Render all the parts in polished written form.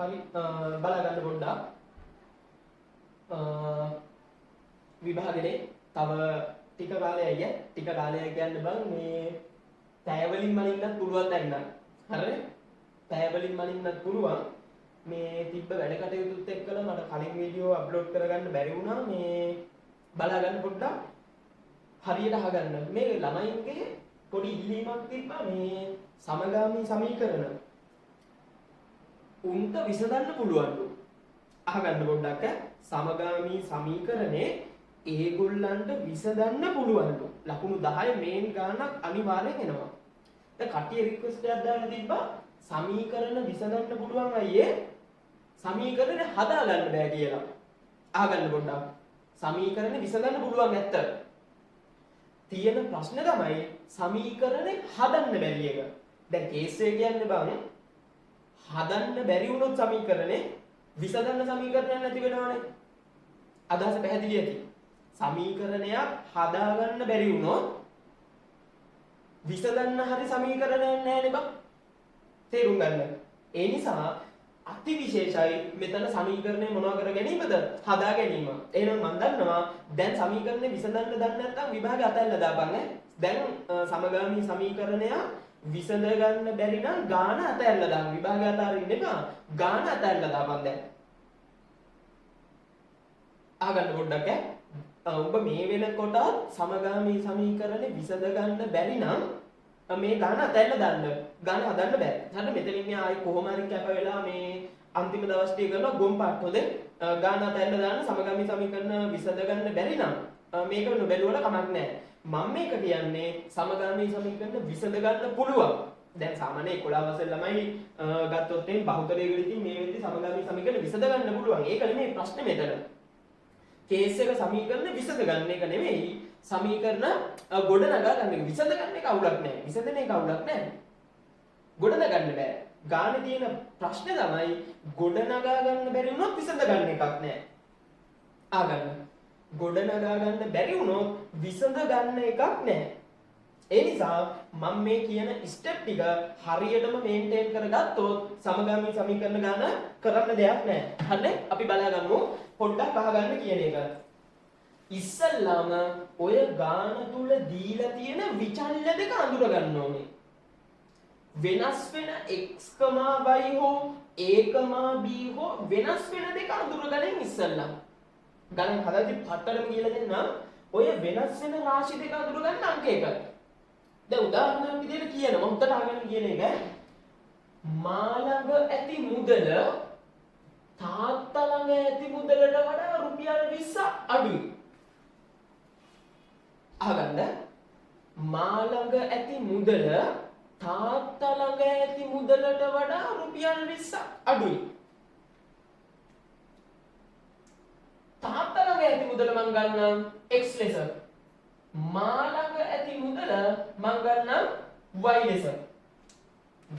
හරි, බලා ගන්න පොඩ්ඩක්. විභාගෙනේ තව ටික කාලයයි ඈ. ටික කාලයක් කියන්න බං, මේ පැය වලින් මනින්නත් පුළුවන් දැන් නම්. හරිනේ? පැය වලින් මනින්නත් පුළුවන්. මේ තිබ්බ වැඩ කටයුතුත් එක්කලා මට කලින් වීඩියෝ අප්ලෝඩ් කරගන්න බැරි වුණා. මේ බලා ගන්න පොඩ්ඩක්, හරියට අහගන්න. මේ ළමයින්ගේ පොඩි ඉල්ලීමක් තිබ්බා, මේ සමගාමී සමීකරණ උන්ට විසඳන්න පුළුවන්ලු. අහගන්න පොඩ්ඩක් ඈ. සමගාමී සමීකරණේ ඒගොල්ලන්ට විසඳන්න පුළුවන්ලු. ලකුණු 10 මේන් ගානක් අනිවාර්යෙන් එනවා. දැන් කට්ටිය රික්වෙස්ට් එකක් දාලා තිබ්බා, සමීකරණ විසඳන්න පුළුවන් අයියේ, සමීකරණ හදාගන්න බෑ කියලා. අහගන්න පොඩ්ඩක්. සමීකරණ විසඳන්න පුළුවන් ඇත්ත. තියෙන ප්‍රශ්න තමයි සමීකරණ හදන්න බැරි එක. දැන් කේස් එක කියන්නේ බං, හදන්න බැරි වුණොත් සමීකරණේ විසඳන්න සමීකරණයක් නැති වෙනවනේ. අදහස පැහැදිලි ඇති. සමීකරණයක් හදාගන්න බැරි වුණොත් විසඳන්න හරි සමීකරණයක් නැහැ නේ බං. තේරුම් ගන්න. ඒ නිසා අතිවිශේෂයි මෙතන සමීකරණය මොනවා කර ගැනීමද? හදා ගැනීම. එහෙනම් මම දන්නවා දැන් සමීකරණය විසඳන්න දන්නේ නැත්නම් විභාග අතැල්ලා දාපන් ඈ. දැන් සමගාමී සමීකරණය විසඳ ගන්න බැරි නම් ගාන අතැල්ලා දාන්න. විභාග අතාරින්න එපා. ගාන අතැල්ලා දාපන් දැන්. අහගන්න පොඩ්ඩක් ඈ. ඔබ මේ වෙනකොටත් සමගාමී සමීකරණය විසඳ ගන්න බැරි නම් මේ ගාන අතැල්ලා දාන්න. ගාන හදන්න බෑ. හරිද? මෙතනින් මෙහා ආයි කොහොම හරි කැප වෙලා මේ අන්තිම දවස් ටික කරනවා ගොම් පාට් හොදේ. ගාන අතැල්ලා දාන්න. සමගාමී සමීකරණ විසඳ ගන්න බැරි නම් මේක නොබැලුවට කමක් නෑ. මම මේක කියන්නේ සමගාමී සමීකරණ විසඳ ගන්න පුළුවන්. දැන් සාමාන්‍ය 11 වසරේ ළමයි ගත්තොත් එහෙනම් බහුතරයකට ඉතින් මේ වෙද්දි සමගාමී සමීකරණ විසඳ ගන්න පුළුවන්. ඒක නෙමෙයි ප්‍රශ්නේ මෙතන. කේස් එක සමීකරණ විසඳ ගන්න එක නෙමෙයි, සමීකරණ ගොඩ නගා ගන්න එක. විසඳ ගන්න එක අවුලක් නෑ. විසඳන එක අවුලක් නෑ. ගොඩ නගන්න බෑ. ගානේ තියෙන ප්‍රශ්නේ තමයි ගොඩ නගා ගන්න බැරි වුණොත් විසඳ ගන්න එකක් නෑ. ආගන්න. ගොඩ නගා ගන්න බැරි වුණොත් විසඳ ගන්න එකක් නෑ. ඒ නිසා මම මේ කියන ස්ටෙප් ටික හරියටම මේන්ටේන් කරගත්තොත් සමගාමී සමීකරණ ගන්න කරන්න දෙයක් නෑ. හරිනේ? අපි බලාගමු පොඩ්ඩක් අහගන්න කියන එක. ඉස්සල්ලාම ඔය ගාන තුල දීලා තියෙන විචල්‍ය දෙක අඳුර ගන්න ඕනේ. වෙනස් වෙන x, y හෝ a, b හෝ වෙනස් වෙන දෙක අඳුරගනින් ඉස්සල්ලා. ගණන් හදද්දි පට්ටලම කියලා දෙන්නම්. ඔය වෙනස් වෙන රාශි දෙක අඳුරගන්න අංක 1. දැන් උදාහරණයක් විදිහට කියනවා, හොඳට අහගන්න කියන එක. මා ළඟ ඇති මුදල තාත්තා ළඟ ඇති මුදලට වඩා රුපියල් 20 අඩුයි. අහගන්න. මා ළඟ ඇති මුදල තාත්තා ළඟ ඇති මුදලට වඩා රුපියල් 20 අඩුයි. තාත්තා ළඟ ඇති මුදල මං ගන්නම් x ලෙස. මා ළඟ ඇති මුදල මං ගන්නම් y ලෙස.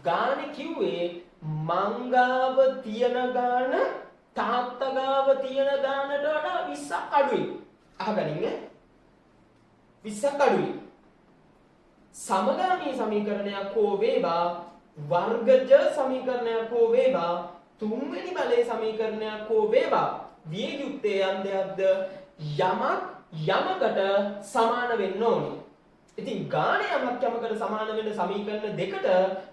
ගානේ කිව්වේ මං ගාව තියෙන ගාන තාත්තා ගාව තියෙන ගානට වඩා 20ක් අඩුයි. අහගනින් ඈ. 20ක් අඩුයි. සමගාමී සමීකරණයක් හෝ වේවා, වර්ගජ සමීකරණයක් හෝ වේවා, තුන්වෙනි බලයේ සමීකරණයක් හෝ වේවා, විය යුත්තේ යම් දෙයක්ද? යමක් යමකට සමාන වෙන්න ඕනි. ඉතින් ගාන යමක් යමකට සමාන වෙන සමීකරණ දෙකට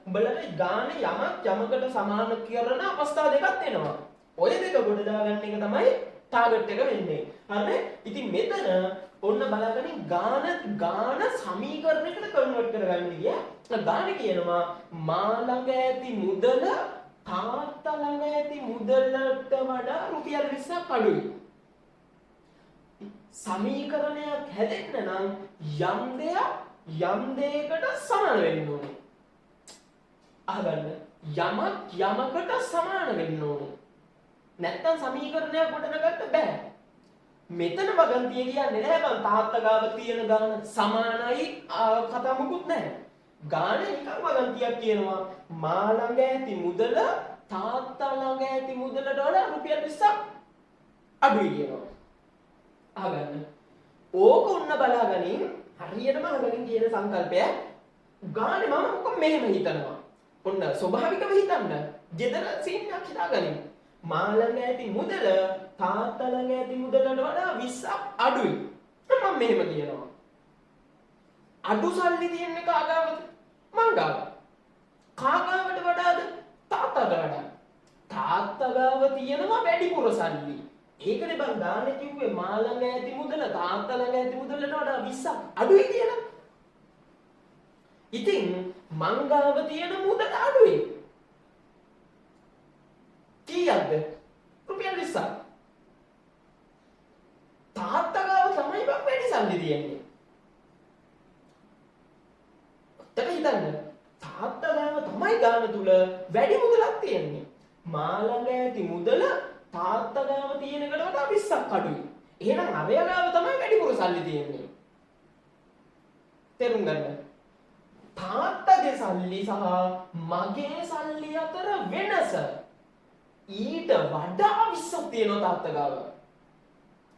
උඹලට ගාන යමක් යමකට සමාන කරන අවස්ථා දෙකක් එනවා. ඔය දෙක ගොඩ දාගන්න එක තමයි ටාගට් එක වෙන්නේ. හරිනේ? ඉතින් මෙතන ඔන්න බලාගනින් ගාන ගාන සමීකරණයකට කන්වර්ට් කරගන්න ගියා. ගාන කියනවා මා ළඟ ඇති මුදල තාත්තා ළඟ ඇති මුදලට වඩා රුපියල් 20ක් අඩුයි. සමීකරණයක් හැදෙන්න නම් යම් දෙයක් යම් දෙයකට සමාන වෙන්න ඕනේ. අහගන්න. යමක් යමකට සමාන වෙන්න ඕනේ. නැත්තම් සමීකරණයක් ගොඩනගන්න බෑ. මෙතන වගන්තිය කියන්නේ නෑ බං තාත්තා ගාව තියෙන ගාන සමානයි කතා මොකුත් නෑ. ගාන නිකන් වගන්තියක් කියනවා, මා ළඟ ඇති මුදල තාත්තා ළඟ ඇති මුදලට වඩා රුපියල් 20ක් අඩුයි කියනවා. අහගන්න. ඕක ඔන්න බලාගනින්, හරියටම අහගනින් කියන සංකල්පය ගානේ මම ඔක්කොම මෙහෙම හිතනවා. ඔන්න ස්වභාවිකව හිතන්න. ගෙදර සීන් එකක් හිතාගනිමු. මා ළඟ ඇති මුදල තාත්තා ළඟ ඇති මුදලට වඩා 20ක් අඩුයි. මම මෙහෙම කියනවා. අඩු සල්ලි තියෙන්නේ කාගාවද? මං ගාව. කාගාවට වඩාද? තාත්තට වඩා. තාත්තා ගාව තියෙනවා වැඩිපුර සල්ලි. ඒකනේ බං ගානේ කිව්වේ මා ළඟ ඇති මුදල තාත්තා ළඟ ඇති මුදලට වඩා 20ක් අඩුයි කියලා. ඉතින් මං ගාව තියෙන මුදල අඩුයි. කීයක්ද? රුපියල් 20ක්. තාත්තා ගාව තමයි බං වැඩි සල්ලි තියෙන්නේ. ඔත්තට හිතන්න. තාත්තා ගාව තමයි ගාන තුල වැඩි මුදලක් තියෙන්නේ. මා ළඟ ඇති මුදල තාත්තා ගාව තියෙන එකට වඩා 20ක් අඩුයි. එහෙනම් අරයා ගාව තමයි වැඩිපුර සල්ලි තියෙන්නේ. තේරුම් ගන්න. තාත්තගේ සල්ලි සහ මගේ සල්ලි අතර වෙනස ඊට වඩා 20ක් තියෙනවා තාත්තා ගාව.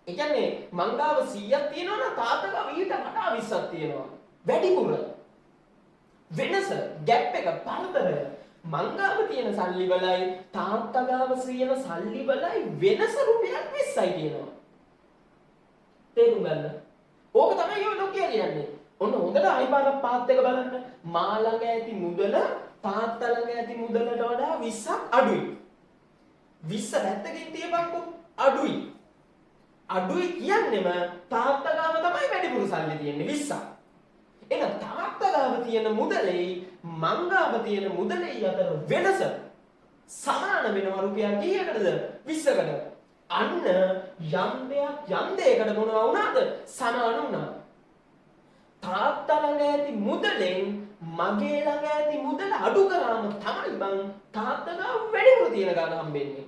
ඒ කියන්නේ මං ගාව 100ක් තියෙනවා නම් තාත්තා ගාව ඊට වඩා 20ක් තියෙනවා. වැඩිපුර. වෙනස, ගැප් එක, පරතරය. මං ගාව තියෙන සල්ලි වලයි තාත්තා ගාව තියෙන සල්ලි වලයි වෙනස රුපියල් 20යි කියනවා. තේරුම් ගන්න. ඕක තමයි ඔය නොකිය කියන්නේ. ඔන්න හොඳට ආයි පාරක් පාත් එක බලන්න. මා ළඟ ඇති මුදල තාත්තා ළඟ ඇති මුදලට වඩා 20ක් අඩුයි. 20 පැත්තකින් තියපන්කෝ අඩුයි. අඩුයි කියන්නෙම තාත්තා ගාව තමයි වැඩිපුර සල්ලි තියෙන්නේ 20ක්. එහෙනම් තාත්තා ගාව තියෙන මුදලෙයි මං ගාව තියෙන මුදලෙයි අතර වෙනස සමාන වෙනවා රුපියල් කීයකටද? 20කට. අන්න යම් දෙයක් යම් දෙයකට මොනවා වුණාද? සමාන වුණා. තාත්තා ළඟ ඇති මුදලෙන් මගේ ළඟ ඇති මුදල අඩු කරාම තමයි බං තාත්තා ගාව වැඩිපුර තියෙන ගාන හම්බෙන්නේ.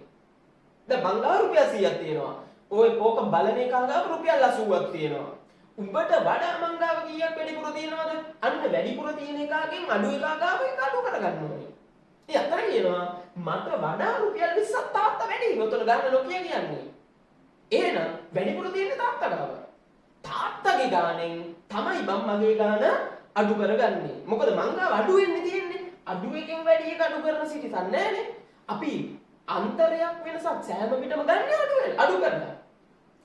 දැන් මං ගාව රුපියල් 100ක් තියෙනවා. ඔය ඕක බලන එකා ගාව රුපියල් 80ක් තියෙනවා. උඹට වඩා මං ගාව කීයක් වැඩිපුර තියෙනවද? අන්න වැඩිපුර තියෙන එකාගෙන් අඩු එකා ගාව ඒක අඩු කරගන්න ඕනේ. ඉතින් අතන කියනවා මට වඩා රුපියල් 20ක් තාත්තා වැඩි. ඔතන ගන්න නොකිය කියන්නේ. එහෙනම් වැඩිපුර තියෙන්නේ තාත්තා ගාව. තාත්තගේ ගානෙන් තමයි බං මගේ ගාන අඩු කරගන්නේ. මොකද මං ගාව අඩු වෙන්නේ තියෙන්නේ. අඩු එකෙන් වැඩි එක අඩු කරන සිටිසක් නෑනේ. අපි අන්තරයක් වෙනසක් සෑම විටම ගන්න අඩු වෙන අඩු කරලා.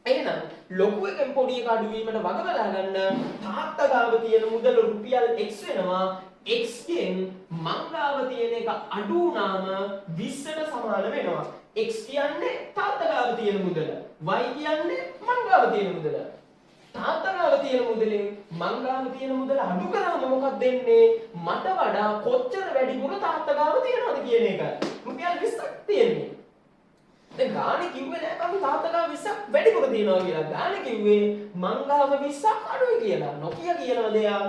එහෙනම් ලොකු එකෙන් පොඩි එක අඩු වීමට වග බලා ගන්න තාත්තා ගාව තියෙන මුදල රුපියල් x වෙනවා. x ගෙන් මං ගාව තියෙන එක අඩු වුණාම 20ට සමාන වෙනවා. x කියන්නේ තාත්තා ගාව තියෙන මුදල. y කියන්නේ මං ගාව තියෙන මුදල. තාත්තා ගාව තියෙන මුදලෙන් මං ගාව තියෙන මුදල අඩු කරාම මොකක්ද දෙන්නේ? මට වඩා කොච්චර වැඩිපුර තාත්තා ගාව තියෙනවද කියන එක. රුපියල් 20ක් තියෙන්නේ. දැන් ගානේ කිව්වේ නෑ බං තාත්තා ගාව 20ක් වැඩිපුර තියෙනවා කියලා. ගානේ කිව්වේ මං ගාව 20ක් අඩුයි කියලා. නොකිය කියනවා දෙයක්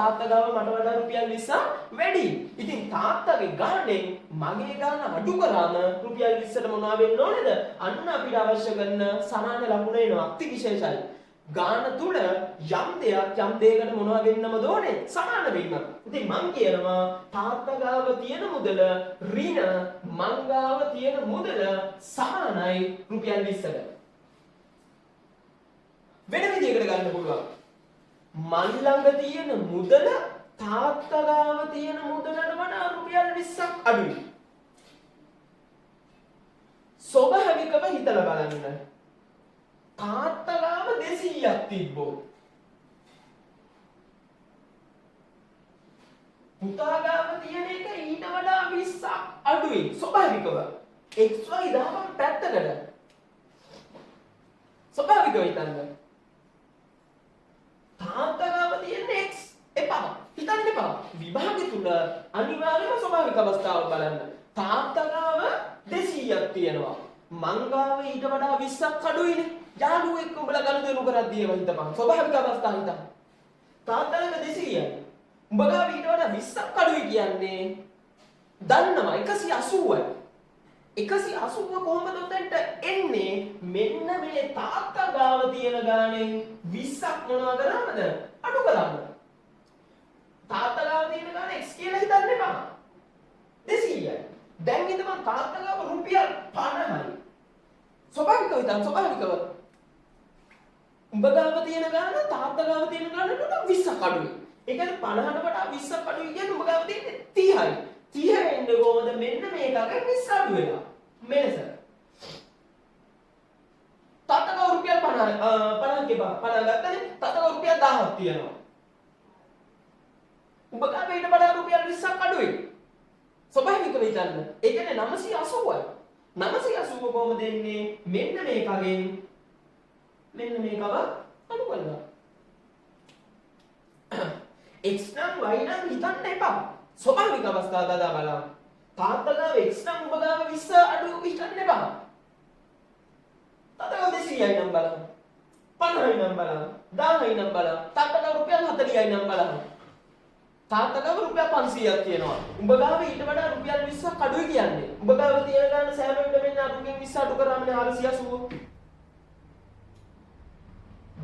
තාත්තා ගාව මට වඩා රුපියල් 20ක් වැඩි. ඉතින් තාත්තගේ ගානෙන් මගේ ගාන අඩු කරාම රුපියල් 20ට මොනවා වෙන්න ඕනේද? අන්න අපිට අවශ්‍ය කරන සමාන ලකුණ එනවා. අති විශේෂයි. ගාන තුල යම් දෙයක් යම් දෙයකට මොනවා වෙන්නමද ඕනේ? සමාන වීම. ඉතින් මං කියනවා තාත්තා ගාව තියෙන මුදල ඍණ මං ගාව තියෙන මුදල සමානයි රුපියල් 20ට. වෙන විදියකට ගන්න පුළුවන්. මං ළඟ තියෙන මුදල තාත්තා ගාව තියෙන මුදලට වඩා රුපියල් 20ක් අඩුයි. ස්වභාවිකව හිතලා බලන්න. තාත්තා ගාව 200ක් තිබ්බොත් පුතා ගාව තියෙන එක ඊට වඩා 20ක් අඩුයි ස්වභාවිකව. XY දාපන් පැත්තකට. ස්වභාවිකව හිතන්න. තාත්තා ගාව තියෙන x එපා. හිතන්න එපා. විභාගෙ තුල අනිවාර්යයෙන්ම ස්වභාවික අවස්ථාවක් බලන්න. තාත්තා ගාව 200ක් තියෙනවා. මං ගාව ඊට වඩා 20ක් අඩුයිනේ. යාළුවෝ එක්ක උඹලා ගනුදෙනු කරද්දී ඒව හිතපන්. ස්වභාවික අවස්ථාව හිතන්න. තාත්තා ළඟ 200යි. උඹ ගාව ඊට වඩා 20ක් අඩුයි කියන්නේ දන්නවා 180යි. 180 කොහොමද ඔතෙන්ට එන්නේ? මෙන්න මේ තාත්තා ගාව තියෙන ගානෙන් 20ක් මොනවා කරාමද? අඩු කරාම. තාත්තා ගාව තියෙන ගාන x කියලා හිතන්න එපා. 200යි. දැන් හිතපන් තාත්තා ගාව රුපියල් 50යි. ස්වභාවිකව හිතන්න ස්වභාවිකව. උඹ ගාව තියෙන ගාන තාත්තා ගාව තියෙන ගානට වඩා 20ක් අඩුයි. ඒ කියන්නේ 50ට වඩා 20ක් අඩුයි කියන්නේ උඹ ගාව තියෙන්නේ 30යි. 30 වෙන්නේ කොහොමද? මෙන්න මේකගෙන් 20 අඩු වෙලා. මෙලෙස. තාත්තා ගාව රුපියල් 50 50 කිපා 50 ගත්තනේ. තාත්තා ගාව රුපියල් 1000ක් තියෙනවා. උඹ ගාව ඊට වඩා රුපියල් 20ක් අඩුයි. ස්වභාවිකව හිතන්න. ඒ කියන්නේ 980යි. 980 කොහොමද එන්නේ? මෙන්න මේකගෙන් මෙන්න මේකව අඩු කරලා. X නම් Y නම් හිතන්න එපා. ස්වභාවික අවස්ථාව දදා බලන්න. තාත්තා ගාව X නම් උඹ ගාව 20 අඩු හිතන්න එපා. තාත්තා ගාව 200යි නම් බලන්න. 50යි නම් බලන්න. 1000යි නම් බලන්න. තාත්තා ගාව රුපියල් 40යි නම් බලන්න. තාත්තා ගාව රුපියල් 500ක් තියෙනවා. උඹ ගාව ඊට වඩා රුපියල් 20ක් අඩුයි කියන්නේ. උඹ ගාව තියෙන ගාන සෑම විටම එන්න අරුගෙන් 20 අඩු කරාමනේ 480.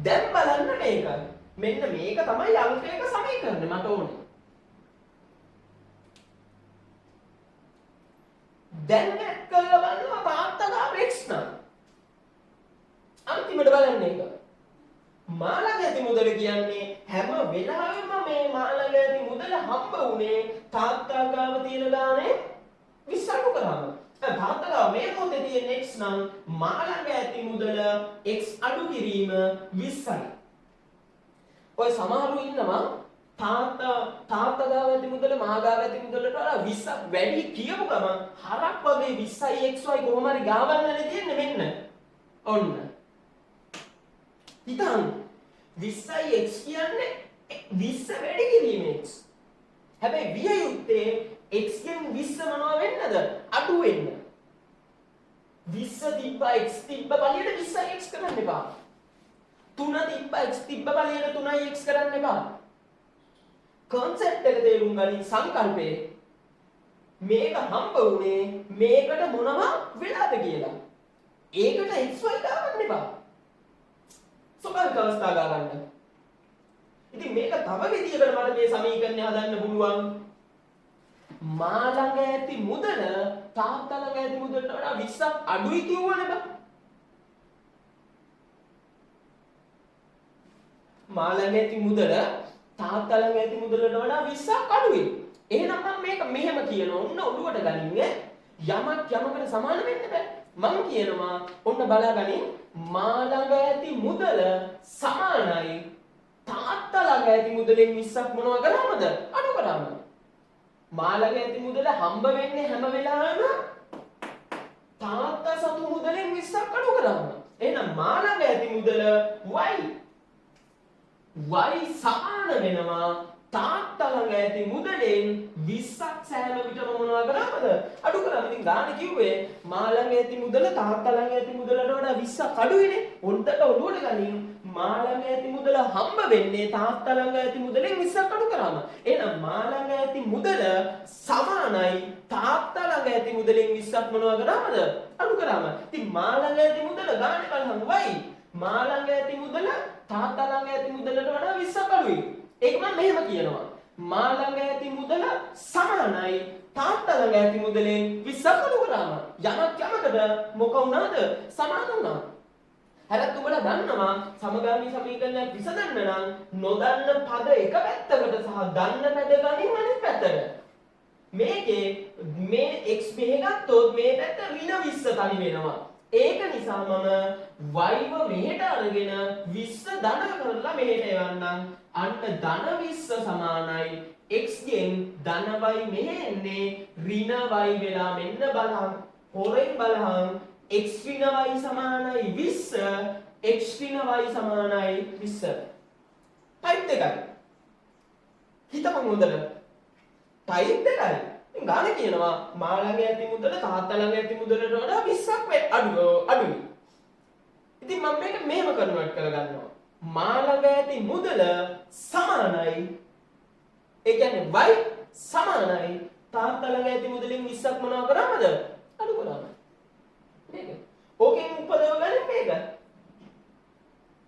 දැන් බලන්න මේක. මෙන්න මේක තමයි අංක එක සමීකරණය මට ඕනේ. දැන් මැක් කරලා බලනවා තාත්තා ගාව x නම්. අන්තිමට බලන්න ඒක. මා ළඟ ඇති මුදල කියන්නේ හැම වෙලාවෙම මේ මා ළඟ ඇති මුදල හම්බ වුණේ තාත්තා ගාව තියෙන ගානේ 20 අඩු කරාම. තාත්තා ගාව මේ මොහොතේ තියෙන x නම් මා ළඟ ඇති මුදල x අඩු කිරීම 20යි. ඔය සමහරු ඉන්නවා තාත්තා ගාව ඇති මුදල මා ගාව ඇති මුදලට වඩා 20ක් වැඩි කියපු ගමන් හරක් වගේ 20යි xy කොහොම හරි ගාවන්නනේ තියෙන්නේ මෙන්න. ඔන්න. හිතන්න 20යි x කියන්නේ 20 වැඩි කිරීම x. හැබැයි විය යුත්තේ x ගෙන් 20 මොනවා වෙන්නද? අඩු වෙන්න. 20 තිබ්බා x තිබ්බ පළියට 20යි x කරන්න එපා. 3 තිබ්බා x තිබ්බ පළියට 3යි x කරන්න එපා. කොන්සෙප්ට් එක තේරුම් ගනින් සංකල්පේ. මේක හම්බ වුණේ මේකට මොනවා වෙලාද කියලා. ඒකට x y දාගන්න එපා. ස්වභාවික අවස්ථා ගන්න. ඉතින් මේක තව විදියකට මට මේ සමීකරණය හදන්න පුළුවන්. මා ළඟ ඇති මුදල තාත්තා ළඟ ඇති මුදලට වඩා 20ක් අඩුයි කිව්වනේ බා. මා ළඟ ඇති මුදල තාත්තා ළඟ ඇති මුදලට වඩා 20ක් අඩුයි. එහෙනම් මම මේක මෙහෙම කියනවා. ඔන්න ඔළුවට ගනින් ඈ. යමක් යමකට සමාන වෙන්න බෑ. මං කියනවා ඔන්න බලාගනින් මා ළඟ ඇති මුදල සමානයි තාත්තා ළඟ ඇති මුදලෙන් 20ක් මොනවා කරාමද? අඩු කරාම. මා ළඟ ඇති මුදල හම්බ වෙන්නේ හැම වෙලාවෙම තාත්තා සතු මුදලෙන් 20ක් අඩු කරාම. එහෙනම් මා ළඟ ඇති මුදල y y සමාන වෙනවා තාත්තා ළඟ ඇති මුදලෙන් 20ක් සෑම විටම මොනවා කරාමද? අඩු කරාම. ඉතින් ගාන කිව්වේ මා ළඟ ඇති මුදල තාත්තා ළඟ ඇති මුදලට වඩා 20ක් අඩුයිනේ. හොඳට ඔළුවට ගනින් මා ළඟ ඇති මුදල හම්බ වෙන්නේ තාත්තා ළඟ ඇති මුදලෙන් 20ක් අඩු කරාම. එහෙනම් මා ළඟ ඇති මුදල සමානයි තාත්තා ළඟ ඇති මුදලෙන් 20ක් මොනවා කරාමද? අඩු කරාම. ඉතින් මා ළඟ ඇති මුදල ගානේ බලහන් y මා ළඟ ඇති මුදල තාත්තා ළඟ ඇති මුදලට වඩා 20ක් අඩුයි. ඒක මම මෙහෙම කියනවා. මා ළඟ ඇති මුදල සමානයි තාත්තා ළඟ ඇති මුදලෙන් 20ක් අඩු කරාම. යමක් යමකට මොක වුණාද? සමාන වුණා. හැරත් උඹලා දන්නවා සමගාමී සමීකරණයක් විසඳන්න නම් නොදන්න පද එක පැත්තකට සහ දන්න පද ගනින් අනිත් පැත්තට. මේකේ මේ x මෙහෙ ගත්තොත් මේ පැත්ත ඍණ 20 තනි වෙනවා. ඒක නිසා මම y ව මෙහෙට අරගෙන 20 ධන කරලා මෙහෙට එවන්නම්. අන්න ධන 20 සමානයි x ගෙන් ධන y මෙහෙ එන්නේ ඍණ y වෙලා. මෙන්න බලහන් හොරෙන් බලහන් x ඍණ y සමානයි 20 x ඍණ y සමානයි 20. ටයිප් දෙකයි. හිතපන් හොඳට. ටයිප් දෙකයි. ඉතින් ගාන කියනවා මා ළඟ ඇති මුදල තාත්තා ළඟ ඇති මුදලට වඩා 20ක් අඩුයි. ඉතින් මම මේක මෙහෙම කන්වර්ට් කරගන්නවා. මා ළඟ ඇති මුදල සමානයි ඒ කියන්නේ y සමානයි තාත්තා ළඟ ඇති මුදලින් 20ක් මොනවා කරාමද? අඩු කරාම. මේක. ඕකෙන් උපදව ගන්න මේක.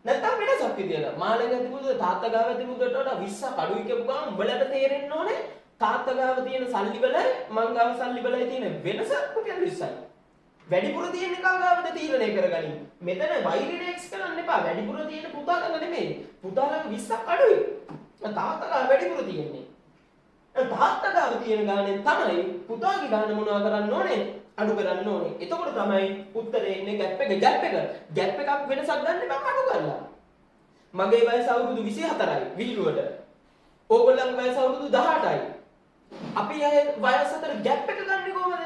නැත්තම් වෙනසක් විදියට මා ළඟ ඇති මුදල තාත්තා ගාව ඇති මුදලට වඩා 20ක් අඩුයි කියපු ගමන් උඹලට තේරෙන්න ඕනේ තාත්තා ගාව තියෙන සල්ලි වලයි මං ගාව සල්ලි වලයි තියෙන වෙනස රුපියල් 20යි. වැඩිපුර තියෙන කා ගාවද තීරණය කරගනින්. මෙතන y ඍණ x කරන්න එපා. වැඩිපුර තියෙන පුතා ළඟ නෙමෙයි. පුතා ළඟ 20ක් අඩුයි. තාත්තා ගාව වැඩිපුර තියෙන්නේ. තාත්තා ගාව තියෙන ගානෙන් තමයි පුතාගේ ගාන මොනවා කරන්න ඕනේ? අඩු කරන්න ඕනේ. එතකොට තමයි උත්තරේ එන්නේ ගැප් එක. ගැප් එක. ගැප් එකක් වෙනසක් ගන්න බං අඩු කරලා. මගේ වයස අවුරුදු 24යි විහිළුවට. ඕගොල්ලන්ගේ වයස අවුරුදු 18යි. අපි අය වයස අතර ගැප් එක ගන්නෙ කොහමද?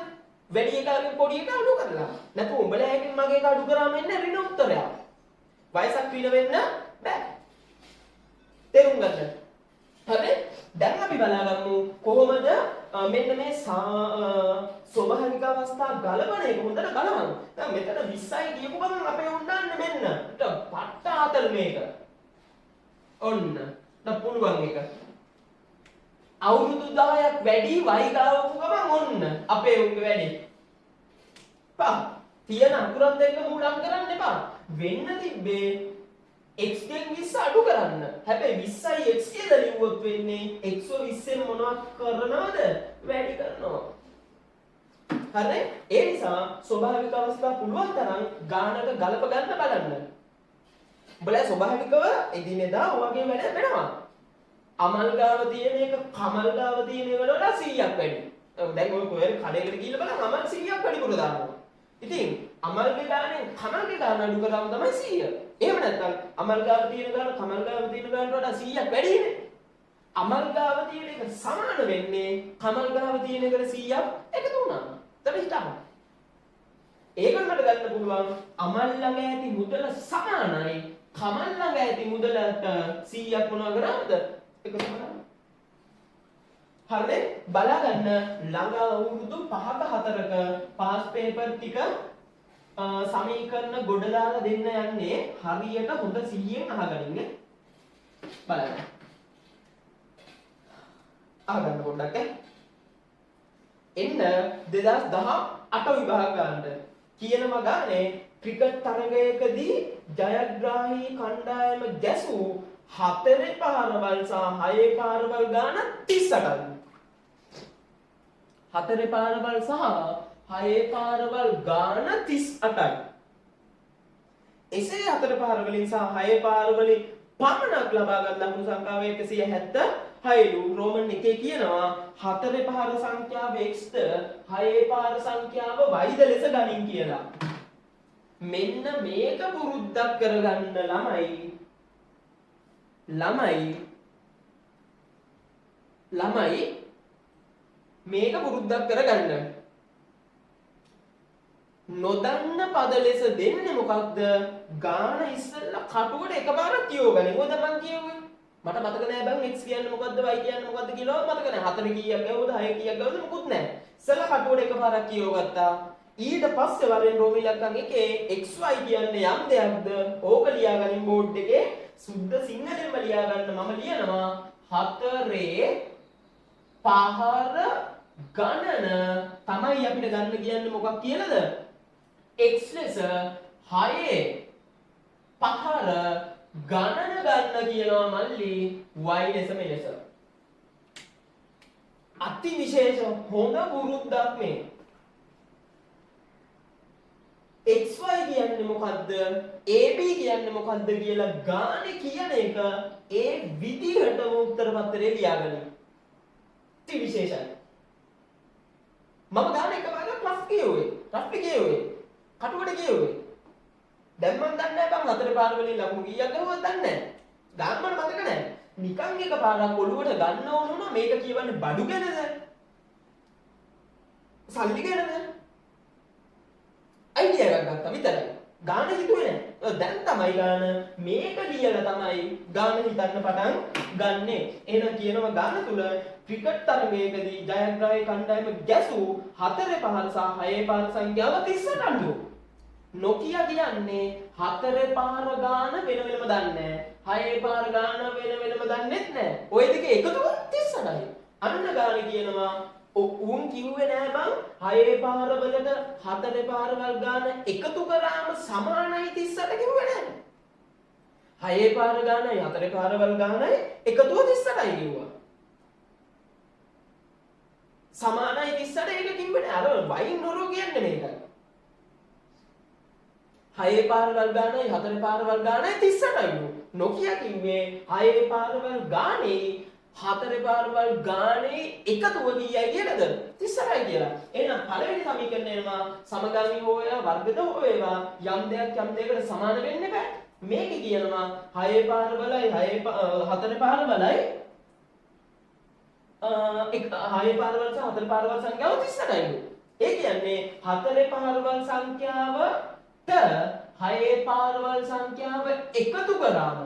වැඩි එකාගෙන් පොඩි එක අඩු කරලා. නැත්නම් උඹලා එකෙන් මගේ එක අඩු කරාම එන්නේ ඍණ උත්තරයක්. වයසක් ඍණ වෙන්න බෑ. තේරුම් ගන්න. හරි? දැන් අපි බලාගමු කොහොමද මෙන්න මේ ස්වභාවික අවස්ථා ගලපන එක හොඳට බලමු. දැන් මෙතන 20යි කියපු ගමන් අපේ උණ්ඩන්නේ මෙන්න. ඊට පට්ට ආතල් මේක. ඔන්න. දැන් පුළුවන් එක. අවුරුදු 10ක් වැඩි වයි ගාවපු ගමන් ඔන්න අපේ උන්ගේ වැඩි. පා තියෙන අකුරත් එක්ක මූලම් කරන්න එපා. වෙන්න තිබ්බේ x ගෙන් 20 අඩු කරන්න. හැබැයි 20යි x කියලා ලිව්වොත් වෙන්නේ x ව 20ෙන් මොනවක් කරනවද? වැඩි කරනවා. හරි? ඒ නිසා ස්වභාවික අවස්ථා පුළුවන් තරම් ගානට ගලප ගන්න බලන්න. උඹලා ස්වභාවිකව එදිනෙදා ඔයගේ වැඩ වෙනවා. අමල් ගාව තියෙන එක කමල් ගාව තියෙන එකට වඩා 100ක් වැඩි. දැන් ඔය කොහේ කඩේකට ගිහිල්ලා බලන්න අමල් 100ක් වැඩිපුර දානවා. ඉතින් අමල්ගේ ගානෙන් කමල්ගේ ගාන අඩු කරාම තමයි 100. එහෙම නැත්නම් අමල් ගාව තියෙන ගාන කමල් ගාව තියෙන ගානට වඩා 100ක් වැඩිනේ. අමල් ගාව තියෙන එක සමාන වෙන්නේ කමල් ගාව තියෙන එකට 100ක් එකතු වුණාම. දැන් හිතන්න. ඒක මට ගන්න පුළුවන් අමල් ළඟ ඇති මුදල සමානයි කමල් ළඟ ඇති මුදලට 100ක් මොනවා කරාමද? එකතු කරාම. හරිද? බලා ගන්න ළඟ අවුරුදු 5ක 4ක පාස් පේපර් ටික සමීකරණ ගොඩ දාලා දෙන්න යන්නේ හරියට හොඳ 100න් අහගනින්න. බලන්න. අහගන්න පොඩ්ඩක් ඈ. එන්න 2018 විභාග ගන්නට කියනම ගානේ ක්‍රිකට් තරගයකදී ජයග්‍රාහී කණ්ඩායම ගැසූ 4 පාරවල් සහ 6 පාරවල් ගාන 38යි. 4 පාරවල් සහ 6 පාරවල් ගාන 38යි. එසේ 4 පාරවලින් සහ 6 පාරවලින් පමණක් ලබාගත් ලකුණු සංඛ්‍යාව 176ලු. රෝමන් එකේ කියනවා 4 පාර සංඛ්‍යාව x ද 6 පාර සංඛ්‍යාව y ද ලෙස ගනින් කියලා. මෙන්න මේක පුරුද්දක් කරගන්න ළමයි ළමයි ළමයි මේක පුරුද්දක් කරගන්න. නොදන්න පද ලෙස දෙන්නේ මොකක්ද? ගාන ඉස්සෙල්ලා කටුවට එකපාරක් කියව ගන්න. මොකද මං කියුවේ? මට මතක නෑ බං x කියන්නේ මොකද්ද y කියන්නේ මොකද්ද කියලා මතක නෑ. 4 කීයක් ගැහුවද 6 කීයක් ගැහුවද මොකුත් නෑ. ඉස්සෙල්ලා කටුවට එකපාරක් කියව ගත්තා. ඊට පස්සේ වරෙන් රෝම ඉලක්කම් එකේ xy කියන්නේ යම් දෙයක්ද ඕක ලියාගනින් බෝඩ් එකේ සුද්ධ සිංහලෙන්ම ලියා ගන්න. මම ලියනවා 4 පහර ගණන තමයි අපිට ගන්න කියන්නේ මොකක් කියලාද? x ලෙස 6 පහර ගණන ගන්න කියනවා මල්ලි y ලෙස මෙලෙස. අති විශේෂ හොඳ පුරුද්දක් මේ. XY කියන්නේ මොකද්ද? AB කියන්නේ මොකද්ද කියලා ගානේ කියන එක ඒ විදිහටම උත්තර පත්‍රයේ ලියාගන්න. අති විශේෂයි. මම ගාන එකපාරක් රෆ් කියුවේ. රෆ් කියුවේ. කටුවට කියුවේ. දැන් මං දන්නේ නැහැ බං හතර පාර වලින් ලකුණු කීයක් ගහුවද දන්නේ නැහැ. ගාන මට මතක නැහැ. නිකන් එකපාරක් ඔළුවට ගන්න ඕන වුණා මේක කියවන්නේ බඩු ගැනද? සල්ලි ගැනද? අයිඩියා එකක් ගත්තා විතරයි. ගාන හිතුවේ නෑ. දැන් තමයි ගාන මේක ලියලා තමයි ගාන හිතන්න පටන් ගන්නෙ. එහෙනම් කියනවා ගාන තුල ක්‍රිකට් තරගයකදී ජයග්‍රාහී කණ්ඩායම ගැසූ 4 පහර සහ 6 පහර සංඛ්‍යාව 38ලු. නොකිය කියන්නේ 4 පහර ගාන වෙන වෙනම දන්නේ නෑ. 6 පහර ගාන වෙන වෙනම දන්නෙත් නෑ. ඔය දෙක එකතු කරොත් 38යි. අන්න ගාන කියනවා උන් කිව්වේ නෑ බං 6 පාර වලට 4 පාරවල් ගාන එකතු කරාම සමානයි 38 කිව්වේ නෑ. 6 පාර ගානයි 4 පාරවල් ගානයි එකතුව 38යි කිව්වා. සමානයි 38 ඒක කිව්වේ නෑ. අර වයින් නොරෝ කියන්නේ මේකයි. 6 පාරවල් ගානයි 4 පාරවල් ගානයි 38යි. නොකිය කිව්වේ 6 පාරවල් ගානේ හතරේ පාරවල් ගානේ එකතුව කීයයි කියලාද? 38යි කියලා. එහෙනම් පළවෙනි සමීකරණය එනවා සමගාමී හෝ වේවා වර්ගද හෝ වේවා යම් දෙයක් යම් දෙයකට සමාන වෙන්න බෑ. මේකේ කියනවා 6 පාරවලයි 6 4 පාරවලයි 6 පාරවල් සහ 4 පාරවල් සංඛ්‍යාව 38යිලු. ඒ කියන්නේ 4 පාරවල් සංඛ්‍යාවට 6 පාරවල් සංඛ්‍යාව එකතු කරාම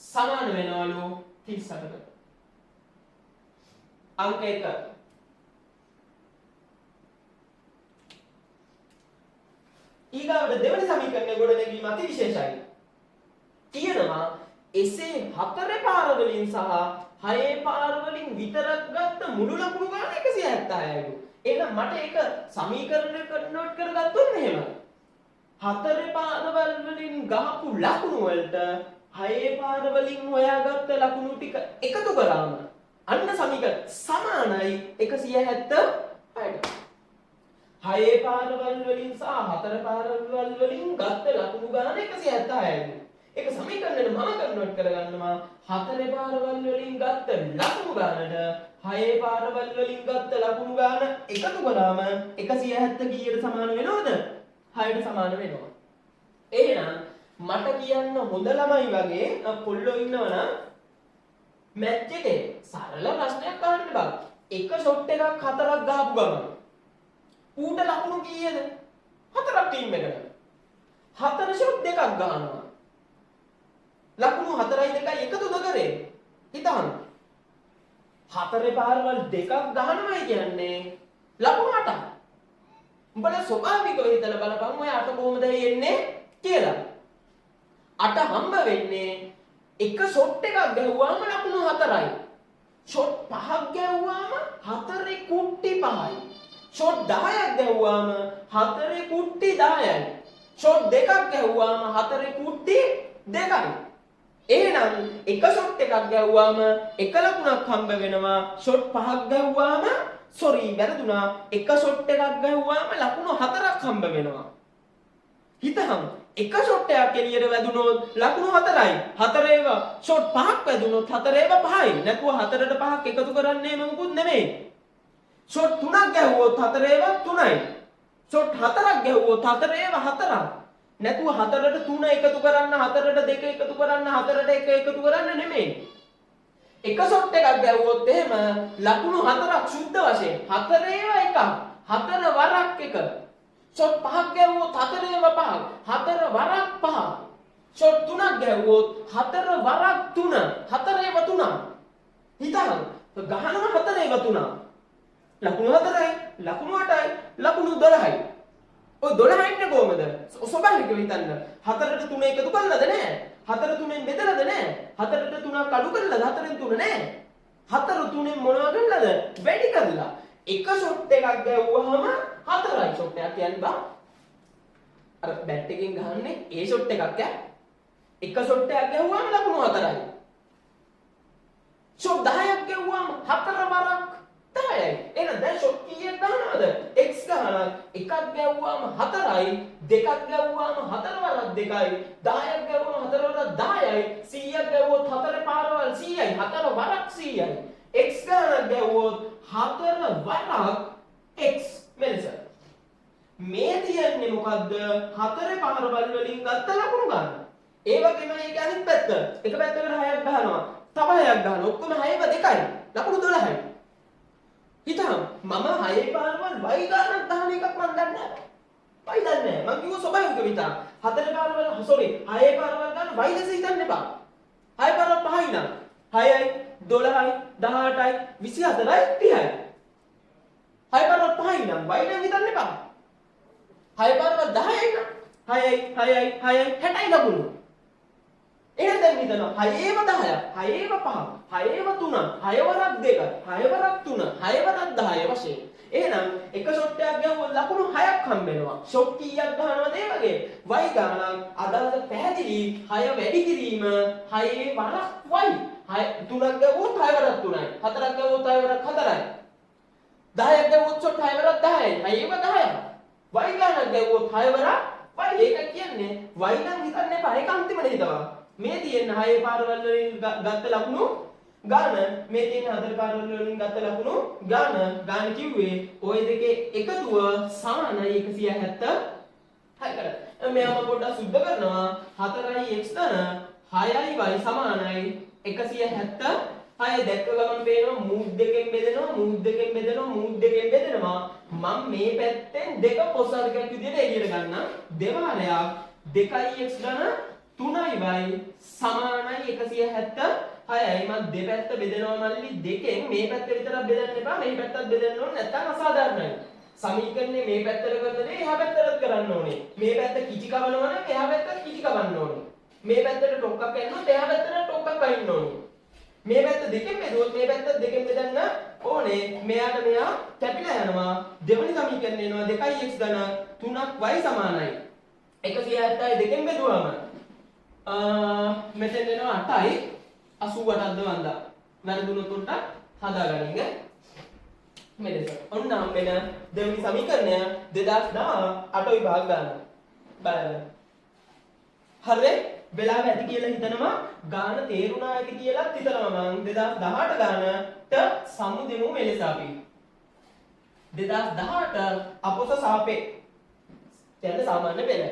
සමාන වෙනවලු 38කට. අංක 1. ඊගාවට දෙවෙනි සමීකරණය ගොඩනැගීම අතිවිශේෂයි. කියනවා එසේ 4 පාර වලින් සහ 6 පාර වලින් විතරක් ගත්ත මුළු ලකුණු ගාන 176යිලු. එහෙනම් මට ඒක සමීකරණ කන්වර්ට් කරගත්තොත් මෙහෙම. 4 පාරවල් වලින් ගහපු ලකුණු වලට 6 පාර වලින් හොයාගත්ත ලකුණු ටික එකතු කරාම අන්න සමීකරණ සමානයි 176ට. 6 පාරවල් වලින් සහ 4 පාරවල් වලින් ගත්ත ලකුණු ගාන 176යිලු. ඒක සමීකරණයට මම කන්වර්ට් කරගන්නවා 4 පාරවල් වලින් ගත්ත ලකුණු ගානට 6 පාරවල් වලින් ගත්ත ලකුණු ගාන එකතු කරාම 170 කීයට සමාන වෙනවද? 6ට සමාන වෙනවා. එහෙනම් මට කියන්න හොඳ ළමයි වගේ කොල්ලෝ ඉන්නවනම් මැච් එකේ සරල ප්‍රශ්නයක් අහන්න බං. එක ෂොට් එකක් 4ක් ගහපු ගමන් ඌට ලකුණු කීයද? 4ක් ටීම් එකට. 4 ෂොට් දෙකක් ගහනවා. ලකුණු 4යි 2යි එකතුද කරේ? හිතන්න. 4 පාරවල් දෙකක් ගහනවයි කියන්නේ ලකුණු 8ක්. උඹලා ස්වභාවිකව හිතලා බලපන් ඔය 8 කොහොමද එන්නේ කියලා. 8 හම්බ වෙන්නේ එක ෂොට් එකක් ගැහුවාම ලකුණු 4යි. ෂොට් පහක් ගැහුවාම 4 කුට්ටි 5යි. ෂොට් 10ක් ගැහුවාම 4 කුට්ටි 10යි. ෂොට් දෙකක් ගැහුවාම 4 කුට්ටි 2යි. එහෙනම් එක ෂොට් එකක් ගැහුවාම එක ලකුණක් හම්බ වෙනවා. ෂොට් පහක් ගැහුවාම සෝරි වැරදුනා. එක ෂොට් එකක් ගැහුවාම ලකුණු 4ක් හම්බ වෙනවා. හිතහන් එක ෂොට් එකක් එළියට වැදුනොත් ලකුණු 4යි. 4 ඒවා ෂොට් පහක් වැදුනොත් 4 ඒවා 5යි. නැතුව 4ට 5ක් එකතු කරන්නේ මොකුත් නෙමෙයි. ෂොට් තුනක් ගැහුවොත් 4 ඒවා 3යි. ෂොට් හතරක් ගැහුවොත් 4 ඒවා 4ක්. නැතුව 4ට 3 එකතු කරන්න 4ට 2 එකතු කරන්න 4ට 1 එකතු කරන්න නෙමෙයි. එක ෂොට් එකක් ගැහුවොත් එහෙම ලකුණු 4ක් සුද්ධ වශයෙන් 4 ඒවා එකක්. 4 වරක් එක. ෂොට් පහක් ගැහුවොත් 4 ඒවා පහක්. 4 වරක් පහක්. ෂොට් තුනක් ගැහුවොත් 4 වරක් 3. 4 ඒවා 3ක්. හිතහන් ගහනවා 4 ඒවා 3ක්. ලකුණු 4යි, ලකුණු 8යි, ලකුණු 12යි. ඔය 12 ඉන්නේ කොහමද? ස්වභාවිකව හිතන්න. 4ට 3 එකතු කළාද නෑ? 4 3ෙන් බෙදලාද නෑ? 4ට 3ක් අඩු කරලාද 4ෙන් 3 නෑ? 4 3ෙන් මොනවා කරලාද? වැඩි කරලා. එක ෂොට් එකක් ගැහුවහම 4යි. ෂොට් එකක් කියන්නේ බං අර බැට් එකෙන් ගහන්නේ ඒ ෂොට් එකක් ඈ. එක ෂොට් එකක් ගැහුවාම ලකුණු 4යි. ෂොට් 10ක් ගැහුවාම 4 වරක් 10යි. එහෙනම් දැන් ෂොට් කීයක් ගහනවද? X ගහනක්. එකක් ගැහුවාම 4යි, දෙකක් ගැහුවාම 4 වරක් 2යි, 10ක් ගැහුවාම 4 වරක් 10යි, 100ක් ගැහුවොත් 4 පාරවල් 100යි, 4 වරක් 100යි. X ගහනක් ගැහුවොත් 4 වරක් X මෙලෙස. මේ තියන්නේ මොකද්ද? 4 පාරවල් වලින් ගත්ත ලකුණු ගන්න. ඒ වගේම ඒක අනිත් පැත්ත. එක පැත්තකට 6ක් ගහනවා. තව 6ක් ගහනවා. ඔක්කොම 6ව 2යි. ලකුණු 12යි. හිතහන් මම 6 පාරවල් y ගානක් ගහන එකක් මන් දන්නේ නැහැ. y දන්නේ නැහැ. මං කිව්ව ස්වභාවික විතර. 4 පාරවල් සෝරි 6 පාරවල් ගන්න y ලෙස හිතන්න එපා. 6 පාරවල් 5යි නම් 6යි 12යි 18යි 24යි 30යි. 6 පාරවල් 5යි නම් y නම් හිතන්න එපා. 6 පාරවල් 10යි නම් 6යි 6යි 6යි 60යි ලකුණු. එහෙනම් දැන් හිතනවා 6ේම 10ක් 6ේම 5ක් 6ේම 3ක් 6 වරක් 2ක් 6 වරක් 3 6 වරක් 10 වශයෙන්. එහෙනම් එක ෂොට් එකක් ගැහුවොත් ලකුණු 6ක් හම්බ වෙනවා. ෂොට් කීයක් ගහනවද ඒ වගේ? y ගානක් අදහස පැහැදිලි 6 වැඩි කිරීම 6 වරක් y. 6 තුනක් ගැහුවොත් 6 වරක් 3යි. හතරක් ගැහුවොත් 6 වරක් 4යි. 10ක් ගැහුවොත් ෂොට් 6 වරක් 10යි. 6ේම 10ක්. y ගානක් ගැහුවොත් 6 වරක් y. ඒක කියන්නේ y නම් හිතන්න එපා. ඒක අන්තිමට හිතවා. මේ තියෙන 6 පාරවල් වලින් ගත්ත ලකුණු ගාන මේ තියෙන හතර පාරවල් වලින් ගත්ත ලකුණු ගාන. ගාන කිව්වේ ඔය දෙකේ එකතුව සමානයි 176කට. මෙයාම පොඩ්ඩක් සුද්ධ කරනවා. 4යි x ධන 6යි y සමානයි 176. දැක්ක ගමන් පේනවා මූද් දෙකෙන් බෙදෙනවා, මූද් දෙකෙන් බෙදෙනවා, මූද් දෙකෙන් බෙදෙනවා. මම මේ පැත්තෙන් දෙක පොසාරකයක් විදියට එළියට ගන්නම්. දෙවාරයක් 2යි x ධන 3යි y සමානයි 176යි. මම දෙපැත්ත බෙදෙනවා මල්ලි දෙකෙන්. මේ පැත්ත විතරක් බෙදන්න එපා, මේ පැත්තත් බෙදන්න ඕනේ, නැත්තම් අසාධාරණයි. සමීකරණේ මේ පැත්තට කරන දේ එහා පැත්තටත් කරන්න ඕනේ. මේ පැත්ත කිචි කවනවා නම් එහා පැත්තත් කිචි කවන්න ඕනේ. මේ පැත්තට ටොක්කක් ඇන්නොත් එහා පැත්තට ටොක්කක් අයින්න ඕනේ. මේ පැත්ත දෙකෙන් බෙදුවොත් මේ පැත්තත් දෙකෙන් බෙදන්න ඕනේ. මෙයාට මෙයා කැපිලා යනවා. දෙවෙනි සමීකරණය එනවා 2x ධන 3y සමානයි 170. දෙකෙන් බෙදුවම මෙතෙන් එනවා 8යි 88ක්ද වන්දා. වැරදුනොත් පොඩ්ඩක් හදාගනින් ඈ. මෙලෙස. ඔන්න හම්බෙන දෙවෙනි සමීකරණය 2018 විභාග ගන්න. බලන්න. හරි, වෙලාව ඇති කියලා හිතනවා, ගාන තේරුණා ඇති කියලාත් හිතනවා. මං 2018 ගානට සමු දෙමු මෙලෙස අපි. 2018 අපොස සාපේ කියන්නේ සාමාන්‍ය පෙළ.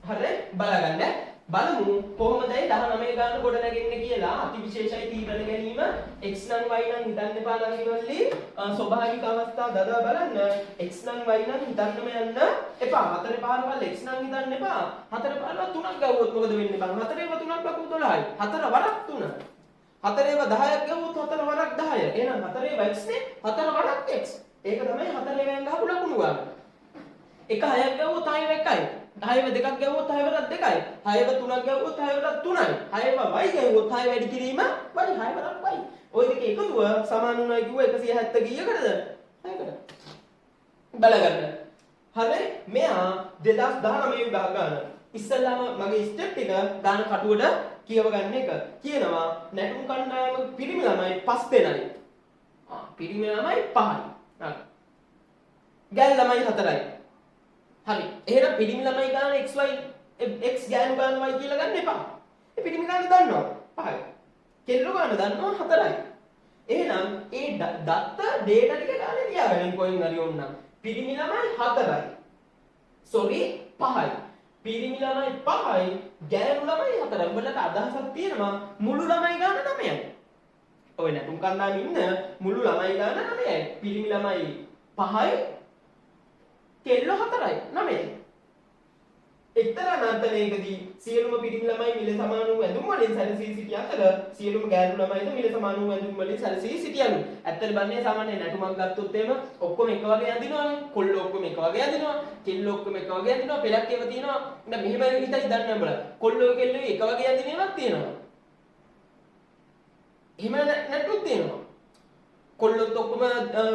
හරි, බලාගන්න. බලමු කොහොමදයි 19 ගාන ගොඩ නැගෙන්නේ කියලා. අතිවිශේෂයි තීරණ ගැනීම. X නම් y නම් හිතන්න එපා නංගි මල්ලි. ස්වභාවික අවස්ථා දදා බලන්න. X නම් y නම් හිතන්නම යන්න එපා. හතරේ පාරවල් x නම් හිතන්න එපා. හතර පාරවල් තුනක් ගැව්වොත් මොකද වෙන්නේ බං? හතරේව තුනක් ලකුණු 12යි. හතර වරක් තුන. හතරේව 10ක් ගැව්වොත් හතර වරක් 10. එහෙනම් හතරේව x නේ, හතර වරක් x. ඒක තමයි හතරේවෙන් ගහපු ලකුණු ගන්න. එක හයක් ගැව්වොත් හයව එකයි. හයව දෙකක් ගැව්වොත් හය වරක් දෙකයි. හයව තුනක් ගැව්වොත් හය වරක් තුනයි. හයව y ගැව්වොත් හය වැඩි කිරීම y, හය වරක් y. ඔය දෙක එකතුව සමාන වුණා කිව්ව 170 කීයකටද? 6කට. බලගන්න. හරි, මෙයා 2019 විභාග ගන්න. ඉස්සල්ලාම මගේ ස්ටෙප් ටික ගාන කටුවට කියව ගන්න එක. කියනවා නැටුම් කණ්ඩායම පිරිමි ළමයි 5 දෙනයි. ආ, පිරිමි ළමයි 5යි. හරි. ගෑනු ළමයි 4යි. හරි. එහෙනම් පිරිමි ළමයි ගාන xy x, ගෑනු ගාන y කියලා ගන්න එපා. ඒ පිරිමි ගාන දන්නවා 5යි. කෙල්ලෝ ගාන දන්නවා 4යි. එහෙනම් ඒ දත්ත ඩේටා ටික ගානේ තියාගන්න කොහෙන් හරි ඕන නම්. පිරිමි ළමයි 4යි. සෝරි, 5යි. පිරිමි ළමයි 5යි, ගෑනු ළමයි 4යි. උඹලට අදහසක් තියෙනවා මුළු ළමයි ගාන 9යි. ඔය නැටුම් කණ්ඩායමේ ඉන්න මුළු ළමයි ගාන 9යි. පිරිමි ළමයි 5යි, කෙල්ලෝ 4යි, 9යි. එක්තරා නර්තනයකදී සියලුම පිරිමි ළමයි මිල සමාන වූ ඇඳුම් වලින් සැරසී සිටි අතර සියලුම ගෑනු ළමයිද මිල සමාන වූ ඇඳුම් වලින් සැරසී සිටියලු. ඇත්තට බලන්නේ සාමාන්‍ය නැටුමක් ගත්තොත් එහෙම ඔක්කොම එක වගේ අඳිනවනේ. කොල්ලෝ ඔක්කොම එක වගේ අඳිනවා. කෙල්ලෝ ඔක්කොම එක වගේ අඳිනවා. පෙලක් ඒවා තියෙනවා. දැන් මෙහෙම හිතයි දන්නේ උඹලා. කොල්ලෝ කෙල්ලෝ එක වගේ අඳින ඒවාත් තියෙනවා. එහෙම නැටුත් තියෙනවා. කොල්ලොත් ඔක්කොම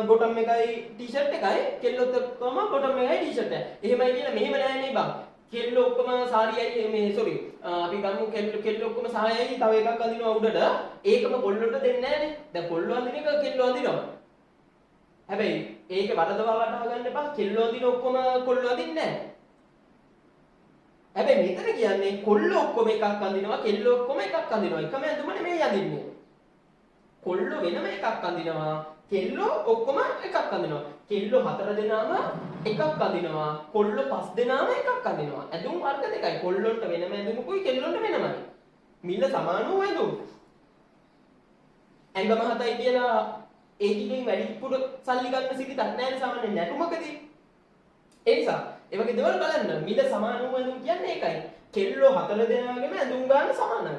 බොටම් එකයි ටී-ෂර්ට් එකයි, කෙල්ලොත් ඔක්කොම බොටම් එකයි ටී-ෂර්ට් එකයි. එහෙමයි කියලා මෙහෙම නෑ නේ බං. කෙල්ලෝ ඔක්කොම සාරියයි මේ සෝරි අපි ගමු කෙල්ලෝ කෙල්ලෝ ඔක්කොම සායයි තව එකක් අඳිනවා උඩට. ඒකම කොල්ලොන්ට දෙන්නේ නෑනේ. දැන් කොල්ලෝ අඳින එක කෙල්ලෝ අඳිනවා. හැබැයි ඒකේ වරදවා වටහා ගන්න එපා. කෙල්ලෝ අඳින ඔක්කොම කොල්ලෝ අඳින්නේ නෑ. හැබැයි මෙතන කියන්නේ කොල්ලෝ ඔක්කොම එකක් අඳිනවා, කෙල්ලෝ ඔක්කොම එකක් අඳිනවා. එකම ඇඳුම නෙමෙයි අඳින්නේ. කොල්ලෝ වෙනම එකක් අඳිනවා, කෙල්ලෝ ඔක්කොම එකක් අඳිනවා. කෙල්ලෝ හතර දෙනාම එකක් අඳිනවා, කොල්ලෝ පස් දෙනාම එකක් අඳිනවා. ඇඳුම් වර්ග දෙකයි. කොල්ලොන්ට වෙනම ඇඳුමකුයි කෙල්ලොන්ට වෙනමයි. මිල සමාන වූ ඇඳුම්. ඇඟ මහතයි කියලා ඒ ටිකෙන් වැඩිපුර සල්ලි ගන්න සිරිතක් නැහැ සාමාන්‍ය නැටුමකදී. ඒ නිසා ඒ වගේ දේවල් බලන්න. මිල සමාන වූ ඇඳුම් කියන්නේ ඒකයි. කෙල්ලෝ හතර දෙනාගේම ඇඳුම් ගාන සමානයි.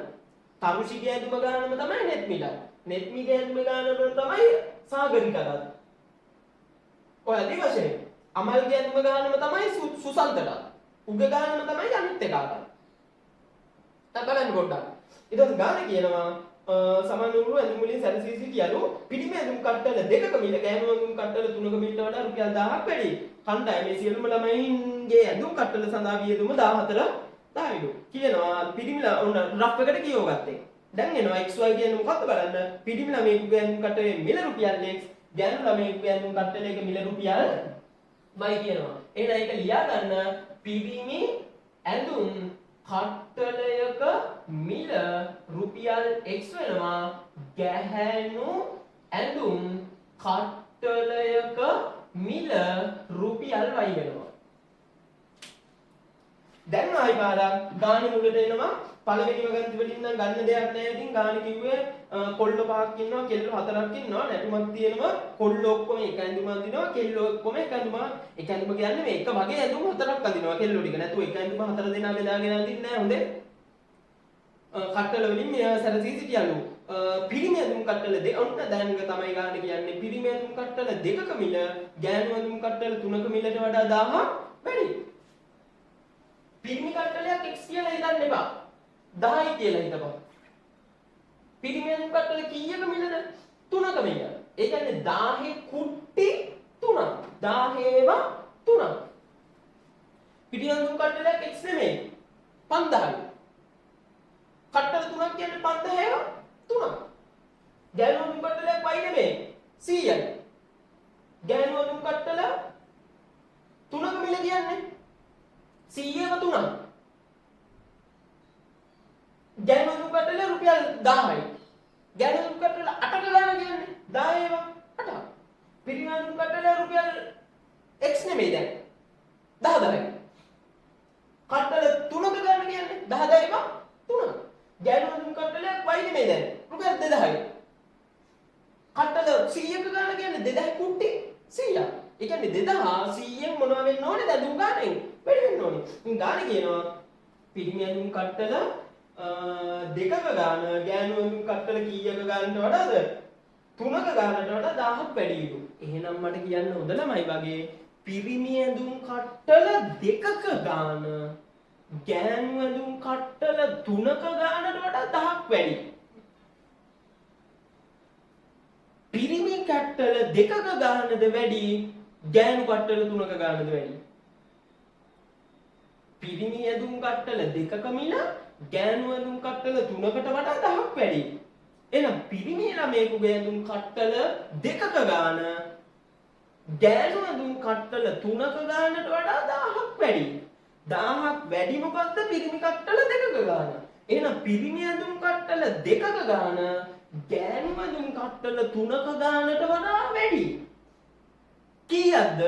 තරුෂිගේ ඇඳුම ගානම තමයි නෙත්මිලා. නෙත්මිගේ ඇඳුම ගානම තමයි සාගරිකටත්. ඔය ආදි වශයෙන් අමල්ගේ ඇඳුම ගානම තමයි සුසන්තටත්. උගේ ගානම තමයි අනිත් එකාටත්. දැන් බලන්න පොඩ්ඩක්. ඊට පස්සේ ගාන කියනවා සමාන වූ ඇඳුම් වලින් සැරසී සිටියලු. පිරිමි ඇඳුම් කට්ටල දෙකක මිල ගෑනු ඇඳුම් කට්ටල තුනක මිලට වඩා රුපියල් 1000ක් වැඩි. කණ්ඩායමේ සියලුම ළමයින්ගේ ඇඳුම් කට්ටල සඳහා වියදම 14,000යිලු. කියනවා පිරිමිලා ඔන්න රෆ් එකට කියව ගත්තේ. දැන් එනවා XY කියන්නේ මොකද්ද බලන්න. පිරිමි ළමයෙකුගේ ඇඳුම් කට්ටලේ මිල රුපියල් X, ගෑනු ළමයෙකුගේ ඇඳුම් කට්ටලයක මිල රුපියල් Y කියනවා. එහෙනම් ඒක ලියා ගන්න. පිරිමි ඇඳුම් කට්ටලයක මිල රුපියල් x වෙනවා ගැහැණු ඇඳුම් කට්ටලයක මිල රුපියල් y වෙනවා. දැන් ආයි පාරක් ගාන මුලට එනවා. පළවෙනි වගන්ති වලින් නම් ගන්න දෙයක් නෑ. ඉතින් ගාන කිව්වේ කොල්ලෝ පහක් ඉන්නවා, කෙල්ලෝ හතරක් ඉන්නවා, නැටුමක් තියෙනවා, කොල්ලෝ ඔක්කොම එක ඇඳුම අඳිනවා, කෙල්ලෝ ඔක්කොම එක ඇඳුම. එක ඇඳුම කියන්නේ මේ එක වගේ ඇඳුම් හතරක් අඳිනවා කෙල්ලෝ ටික. නැතුව එක ඇඳුම හතර දෙනා බෙදාගෙන අඳින්නේ නෑ. හොඳේ. කට්ටල වලින් මෙයා සැරසී සිටියලු. පිරිමි ඇඳුම් කට්ටල දෙක, ඔන්න දැන් තමයි ගාන කියන්නේ. පිරිමි ඇඳුම් කට්ටල දෙකක මිල ගෑනු ඇඳුම් කට්ටල තුනක මිලට වඩා 1000 වැඩි. පිරිමි කට්ටලයක් x කියලා හිතන්න එපා. 10යි කියලා හිතපන්. පිරිමි ඇඳුම් කට්ටල කීයක මිලද? තුනක මිල. ඒ කියන්නේ 1000 කුට්ටි තුනක්. 1000 තුනක්. පිරිමි ඇඳුම් කට්ටලයක් x නෙමෙයි. 5000යි. කට්ටල තුනක් කියන්නේ 5000 තුනක්. ගෑනු ඇඳුම් කට්ටලයක් y නෙමෙයි. 100යි. ගෑනු ඇඳුම් කට්ටල තුනක මිල කියන්නේ 100ව තුනක්. ගෑනු ඇඳුම් කට්ටල රුපියල් 1000යි. ගෑනු ඇඳුම් කට්ටල 8ක ගාන කියන්නේ 10ව 8ක්. පිරිමි ඇඳුම් කට්ටල රුපියල් x නෙමෙයි දැන් 10000යි. කට්ටල තුනක ගාන කියන්නේ 10000ව තුනක්. ගෑනු ඇඳුම් කට්ටලයක් y නෙමෙයි දැන් රුපියල් 2000යි. කට්ටල 100ක ගාන කියන්නේ 2000 කුට්ටි 100ක්. ඒ කියන්නේ 2000 100න් මොනවා වෙන්න ඕනේද? ඇඳුම් ගානෙන් වැඩි වෙන්න ඕනේ. ඉතින් ගාන කියනවා පිරිමි ඇඳුම් කට්ටල දෙකක ගාන ගෑනු ඇඳුම් කට්ටල කීයක ගානට වඩාද? තුනක ගානට වඩා 1000ක් වැඩිලු. එහෙනම් මට කියන්න හොඳ ළමයි වගේ පිරිමි ඇඳුම් කට්ටල දෙකක ගාන ගෑනු ඇඳුම් කට්ටල තුනක ගානට වඩා 1000ක් වැඩි. පිරිමි කට්ටල දෙකක ගානද වැඩි ගෑනු කට්ටල තුනක ගානද වැඩි? පිරිමි ඇඳුම් කට්ටල දෙකක මිල ගෑනු ඇඳුම් කට්ටල තුනකට වඩා 1000ක් වැඩි. එහෙනම් පිරිමි ළමයෙකුගේ ඇඳුම් කට්ටල දෙකක ගාන ගෑනු ඇඳුම් කට්ටල තුනක ගානට වඩා 1000ක් වැඩි. 1000ක් වැඩි මොකද්ද? පිරිමි කට්ටල දෙකක ගාන. එහෙනම් පිරිමි ඇඳුම් කට්ටල දෙකක ගාන ගෑනු ඇඳුම් කට්ටල තුනක ගානට වඩා වැඩි. කීයක්ද?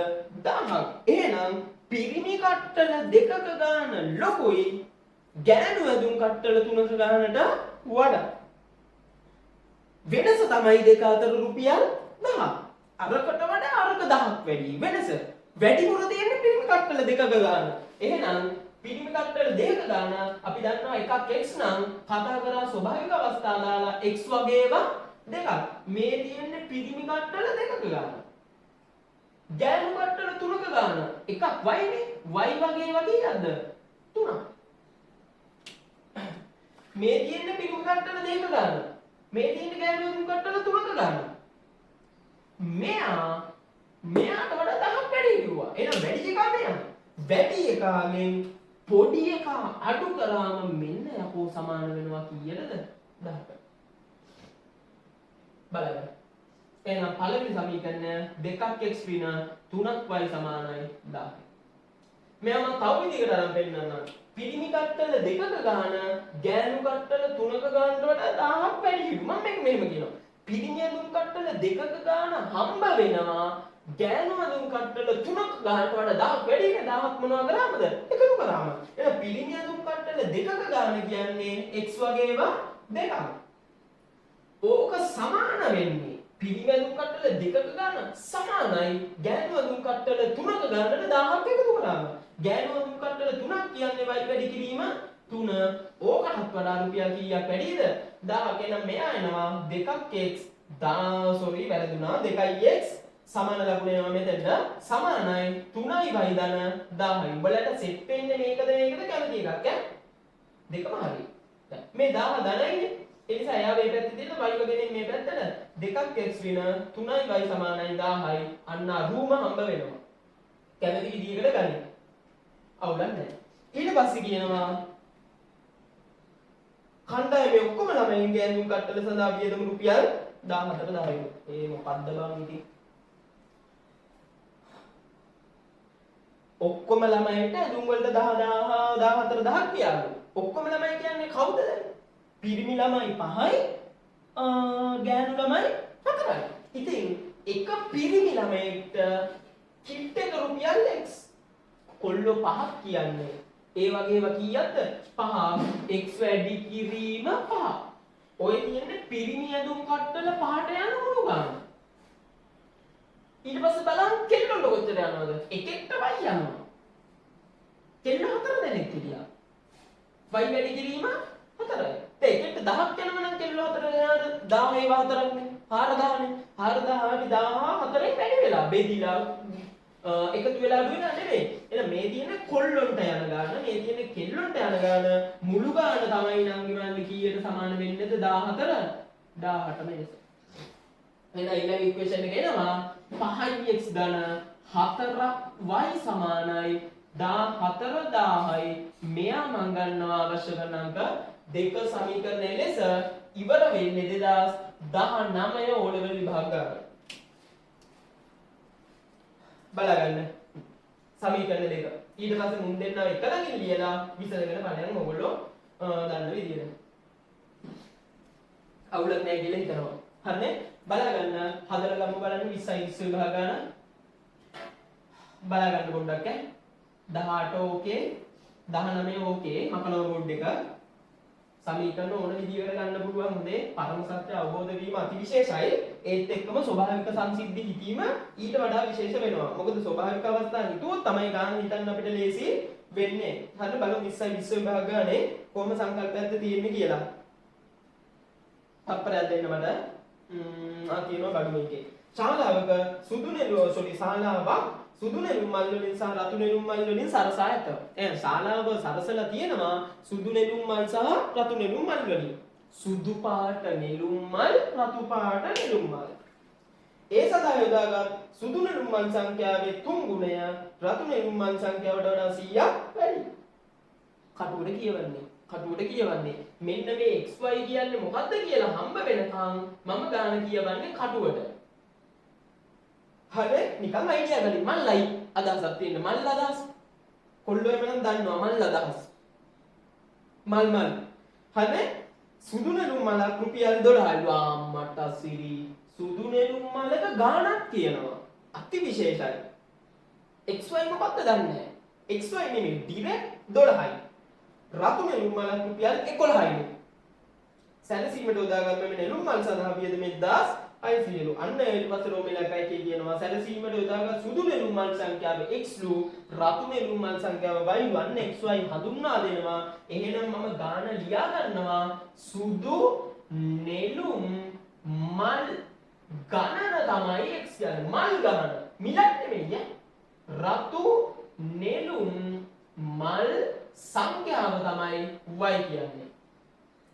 1000ක්. එහෙනම් පිරිමි කට්ටල දෙකක ගාන ලොකුයි ගෑනු ඇඳුම් කට්ටල තුනක ගානට වඩා. වෙනස තමයි දෙක අතර රුපියල් 1000ක්. අරකට වඩා අරක 1000ක් වැඩි වෙනස. වැඩිපුර තියෙන්නේ පිරිමි කට්ටල දෙකක ගාන. එහෙනම් පිරිමි කට්ටල දෙකක ගාන අපි දන්නවා එකක් x නම් කතා කරා ස්වභාවික අවස්ථා දාලා x වගේ ඒවා දෙකක්. මේ තියෙන්නේ පිරිමි කට්ටල දෙකක ගාන. ගෑනු කට්ටල තුනක ගාන එකක් y නේ. y වගේ ඒවා කීයක්ද? තුනක්. මේ තියෙන්නේ පිරිමි කට්ටල දෙකක ගාන. මේ තියෙන්නේ ගෑනු ඇඳුම් කට්ටල තුනක ගාන. මෙයාට වඩා 1000ක් වැඩි කිව්වා. එහෙනම් වැඩි එකා මෙයා. වැඩි එකාගෙන් පොඩි එකා අඩු කරාම මෙන්න යකෝ සමාන වෙනවා කීයටද? 10කට. බලන්න. එහෙනම් පළවෙනි සමීකරණය දෙකක් x ඍණ තුනක් y සමානයි 10. මෙයා මම තව විදිහකට අරන් පෙන්නන්නම්. පිරිමි කට්ටල දෙකක ගාන ගෑනු කට්ටල තුනක ගානට වඩා 1000ක් වැඩිලු. මම මේක මෙහෙම කියනවා. පිරිමි ඇඳුම් කට්ටල දෙකක ගාන හම්බ වෙනවා ගෑනු ඇඳුම් කට්ටල තුනක ගානට වඩා 1000ක් වැඩි නේ. 1000ක් මොනවා කරාමද? එකතු කරාම. එහෙනම් පිරිමි ඇඳුම් කට්ටල දෙකක ගාන කියන්නේ x වගේ ඒවා දෙකක්. ඕක සමාන වෙන්නේ පිරිමි ඇඳුම් කට්ටල දෙකක ගාන සමානයි ගෑනු ඇඳුම් කට්ටල තුනක ගානට 1000ක් එකතු කරාම. ගෑනු ඇඳුම් කට්ටල තුනක් කියන්නේ y වැඩි කිරීම 3. ඕකටත් වඩා රුපියල් කීයක් වැඩිද? 1000ක්. එහෙනම් මෙයා එනවා දෙකක් x සෝරි වැරදුනා 2x සමාන ලකුණ එනවා මෙතනට සමානයි 3යි y ධන 1000යි. උඹලට සෙට් වෙන්නේ මේකද මේකද කැමති එකක් ඈ? දෙකම හරි. දැන් මේ 1000 ධනයිනේ. ඒ නිසා එයා මේ පැත්තේ තියෙන y වගේ මේ පැත්තට දෙකක් x ඍණ 3යි y සමානයි 1000යි. අන්න අරුම හම්බ වෙනවා. කැමති විදියකට ගන්න. අවුලක් නැහැ. ඊට පස්සේ කියනවා කණ්ඩායමේ ඔක්කොම ළමයින්ගේ ඇඳුම් කට්ටල සඳහා වියදම රුපියල් 14000යි. ඒ මොකද්ද බං ඉතින්? ඔක්කොම ළමයින්ට ඇඳුම් වලට 14000 14000ක් කියාලු. ඔක්කොම ළමයි කියන්නේ කවුද දැන්? පිරිමි ළමයි 5යි ගෑනු ළමයි 4යි. ඉතින් එක පිරිමි ළමයෙක්ට කිට් එක රුපියල් x. කොල්ලෝ 5ක් කියන්නේ. ඒ වගේම කීයක්ද? 5 x වැඩි කිරීම 5. ඔය තියෙන්නේ පිරිමි ඇඳුම් කට්ටල 5ට යන මුළු ගාන. ඊට පස්සේ බලන්න කෙල්ලොන්ට කොච්චර යනවද? එකෙක්ට y යනවා. කෙල්ලෝ 4 දෙනෙක් හිටියා. y වැඩි කිරීම 4යි. දැන් එකෙක්ට 10ක් යනවා නම් කෙල්ලෝ 4 දෙනාට 10 ඒවා 4ක්නේ. 4000නේ. 4000 අපි 1000 4න් වැඩි වෙලා බෙදිලා එකතු වෙලා අඩු වෙනා නෙවෙයි. එහෙනම් මේ තියෙන කොල්ලොන්ට යන ගාන, මේ තියෙන කෙල්ලොන්ට යන ගාන මුළු ගාන තමයි නංගි මල්ලි කීයට සමාන වෙන්නේද? 14 18ම එස. එහෙනම් ඊළඟ ඉක්වේෂන් එක එනවා 5x ධන 4ක් y සමානයි 14000යි. මෙයා මං ගන්නවා අවශ්‍ය කරන අංක දෙක සමීකරණය ලෙස ඉවර වෙන්නේ 2019 ඕ ලෙවල් විභාග ගාන. බලාගන්න සමීකරණ දෙක. ඊට පස්සේ මුන් දෙන්නව එක ළඟින් ලියලා විසඳගෙන ඵලයන් ඔයගොල්ලෝ දන්න විදියට. අවුලක් නෑ කියලා හිතනවා. හරිනේ? බලාගන්න හදලා ගමු බලන්න 20යි 20 විභාග ගාන. බලාගන්න පොඩ්ඩක් ඈ. 18 ඕකේ, 19 ඕකේ මකනවා බෝඩ් එක. සමීකරණ ඕන විදිහකට ගන්න පුළුවන්. හොඳේ පරම සත්‍ය අවබෝධ වීම අතිවිශේෂයි. ඒත් එක්කම ස්වභාවික සංසිද්ධි හිතීම ඊට වඩා විශේෂ වෙනවා. මොකද ස්වභාවික අවස්ථා හිතුවොත් තමයි ගාන හිතන්න අපිට ලේසි වෙන්නේ. හරි බලමු 20යි 20 විභාග ගානේ කොහොම සංකල්පයක්ද තියෙන්නේ කියලා. තප්පරයක් දෙන්න මට. ආ තියෙනවා බඩු මේකේ. ශාලාවක සුදු නෙළුව සෝරි ශාලාවක් සුදු නෙළුම් මල් වලින් සහ රතු නෙළුම් මල් වලින් සරසා ඇත. එහෙනම් ශාලාව සරසලා තියෙනවා සුදු නෙළුම් මල් සහ රතු නෙළුම් මල් වලින්. සුදු පාට නෙළුම් මල්, රතු පාට නෙළුම් මල්. ඒ සඳහා යොදාගත් සුදු නෙළුම් මල් සංඛ්‍යාවේ තුන් ගුණය රතු නෙළුම් මල් සංඛ්‍යාවට වඩා 100ක් වැඩි. කටුවට කියවන්නේ. කටුවට කියවන්නේ. මෙන්න මේ XY කියන්නේ මොකද්ද කියලා හම්බ වෙනකන් මම ගාන කියවන්නේ කටුවට. හරි නිකන් අයිඩියා ගනින්. මල්ලයි අදහසක් තියෙන මල් අදහස්. කොල්ලෝ එහෙම නම් දන්නවා මල් අදහස්. මල් මල්. හරි සුදු නෙළුම් මලක් රුපියල් 12යි. අම්මට සිරි. සුදු නෙළුම් මලක ගාණක් කියනවා. අති විශේෂයි. XY මොකද්ද දන්නේ නැහැ. XY නෙමෙයි ඩිරෙක්ට් 12යි. රතු නෙළුම් මලක් රුපියල් 11යිලු. සැලසීමට යොදාගත් මෙම නෙළුම් මල් සඳහා වියදම 1600ලු. අන්න ඊට පස්සේ රෝම ඉලක්ක එකේ කියනවා සැලසීමට යොදාගත් සුදු නෙළුම් මල් සංඛ්‍යාව x ලු, රතු නෙළුම් මල් සංඛ්‍යාව y ලු. අන්න xy හඳුන්වා දෙනවා. එහෙනම් මම ගාන ලියා ගන්නවා සුදු නෙළුම් මල් ගණන තමයි x කියන්නේ. මල් ගණන. මිලක් නෙමෙයි ඈ. රතු නෙළුම් මල් සංඛ්‍යාව තමයි y කියන්නේ.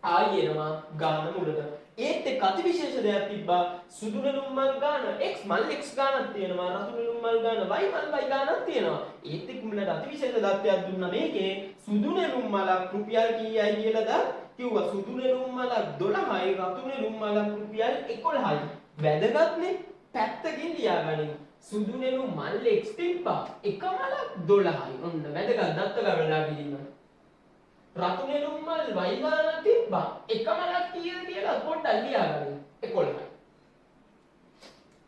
ආයි එනවා ගාන මුලට. ඒත් එක්ක අතිවිශේෂ දෙයක් තිබ්බා. සුදු නෙළුම් මල් ගාන x මල් x ගානක් තියෙනවා. රතු නෙළුම් මල් ගාන y මල් y ගානක් තියෙනවා. ඒත් එක්ක මුලට අතිවිශේෂ දත්තයක් දුන්නා මේකේ. සුදු නෙළුම් මලක් රුපියල් කීයයි කියලාද කිව්වා. සුදු නෙළුම් මලක් 12යි, රතු නෙළුම් මලක් රුපියල් 11යි. වැදගත්නේ. පැත්තකින් ලියාගනින්. සුදු නෙළුම් මල් x තිබ්බා. එක මලක් 12යි. ඔන්න වැදගත් දත්ත ගණනා කිරීම. රතු නෙළුම් මල් y ගානක් තිබ්බා. එක මලක් කීයද කියලා පොඩ්ඩක් ලියාගන්න. 11යි.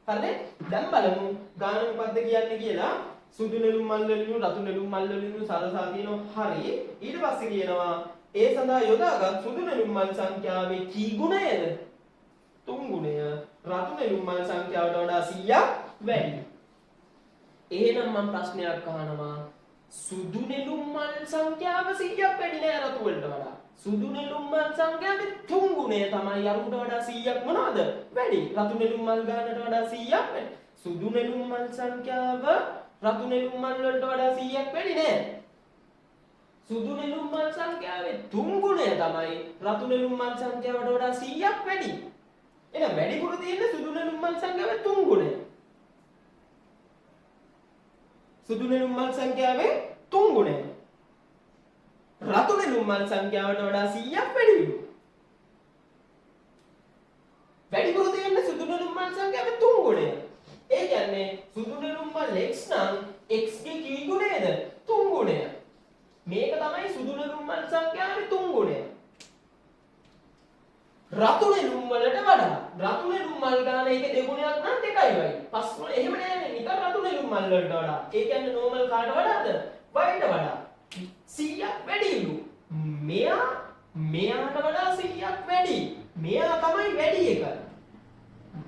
හරිනේ? දැන් බලමු ගාන මොකද්ද කියන්නේ කියලා. සුදු නෙළුම් මල් වලින් රතු නෙළුම් මල් වලින් සරසා තියෙනවා. හරි. ඊට පස්සේ කියනවා ඒ සඳහා යොදාගත් සුදු නෙළුම් මල් සංඛ්‍යාවේ කී ගුණයද? තුන් ගුණය රතු නෙළුම් මල් සංඛ්‍යාවට වඩා 100ක් වැඩි. එහෙනම් මම ප්‍රශ්නයක් අහනවා. සුදු නෙළුම් මල් සංඛ්‍යාව 100ක් වැඩි නෑ රතු වලට වඩා. සුදු නෙළුම් මල් සංඛ්‍යාවේ තුන් ගුණය තමයි අරුට වඩා 100ක් මොනවද? වැඩි. රතු නෙළුම් මල් ගානට වඩා 100ක් වැඩි. සුදු නෙළුම් මල් සංඛ්‍යාව රතු නෙළුම් මල් වලට වඩා 100ක් වැඩි නෑ. සුදු නෙළුම් මල් සංඛ්‍යාවේ තුන් ගුණය තමයි රතු නෙළුම් මල් සංඛ්‍යාවට වඩා 100ක් වැඩි. එහෙනම් වැඩිපුර තියෙන්නේ සුදු නෙළුම් මල් සංඛ්‍යාවේ තුන් ගුණය. සුදු නෙළුම් මල් සංඛ්‍යාවේ තුන් ගුණය. රතු නෙළුම් මල් සංඛ්‍යාවට වඩා 100ක් වැඩිලු. වැඩිපුර තියෙන්නේ සුදු නෙළුම් මල් සංඛ්‍යාවේ තුන් ගුණය. ඒ කියන්නේ සුදු නෙළුම් මල් x නම් x ගේ කී ගුණයද? තුන් ගුණය. මේක තමයි සුදු නෙළුම් මල් සංඛ්‍යාවේ තුන් ගුණය. මල් ගාන ඒකේ දෙගුණයක් නම් 2යි y. පස් ගුණ එහෙම නෑනේ, නිකන් රතු නෙළුම් මල් වලට වඩා. ඒ කියන්නේ නෝමල් කාට වඩාද? y ට වඩා 100ක් වැඩිලු. මෙයා මෙයාට වඩා 100ක් වැඩි. මෙයා තමයි වැඩි එක.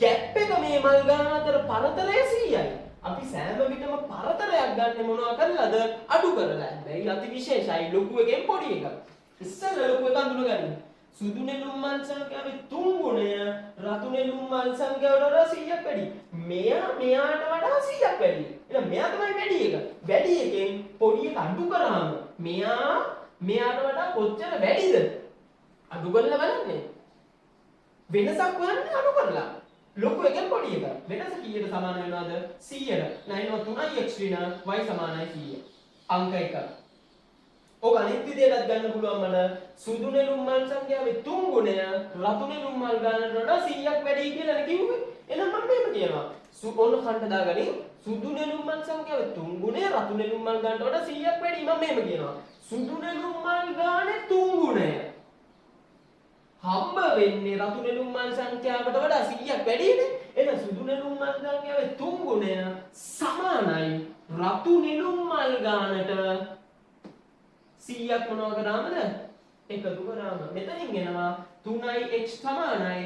ගැප් එක මේ මල් ගාන අතර පරතරය 100යි. අපි සෑම විටම පරතරයක් ගන්න මොනවා කරලාද? අඩු කරලා. හැබැයි අති විශේෂයි ලොකු එකෙන් පොඩි එක. ඉස්සෙල්ලා ලොකු එක අඳුනගන්න. සුදු නෙළුම් මල් සංඛ්‍යාවේ තුන් ගුණය රතු නෙළුම් මල් සංඛ්‍යාවට වඩා 100ක් වැඩි. මෙයා මෙයාට වඩා 100ක් වැඩි. එහෙනම් මෙයා තමයි වැඩි එක. වැඩි එකෙන් පොඩි එක අඩු කරාම මෙයා මෙයාට වඩා කොච්චර වැඩිද? අඩු කරලා බලන්නේ. වෙනසක් හොයන්නේ අඩු කරලා. ලොකු එකෙන් පොඩි එක. වෙනස කීයට සමාන වෙනවද? 100ට. නෑ 3x ඍණ y සමානයි 100. අංක 1. ඔක අනිත් විදියටත් ගන්න පුළුවන් මට. සුදු නෙළුම් මල් සංඛ්‍යාවේ තුන් ගුණය රතු නෙළුම් මල් ගානට වඩා 100ක් වැඩි කියලානේ කිව්වේ. එහෙනම් මම මෙහෙම කියනවා. ඔන්න කන්ට දාගනින්. සුදු නෙළුම් මල් සංඛ්‍යාවේ තුන් ගුණය රතු නෙළුම් මල් ගානට වඩා 100ක් වැඩි. මම මෙහෙම කියනවා. සුදු නෙළුම් මල් ගානේ තුන් ගුණය හම්බ වෙන්නේ රතු නෙළුම් මල් සංඛ්‍යාවට වඩා 100ක් වැඩිනේ. එහෙනම් සුදු නෙළුම් මල් සංඛ්‍යාවේ තුන් ගුණය සමානයි රතු නෙළුම් මල් ගානට 100ක් මොනවා කරාමද? එකතු කරාම. මෙතනින් එනවා 3x සමානයි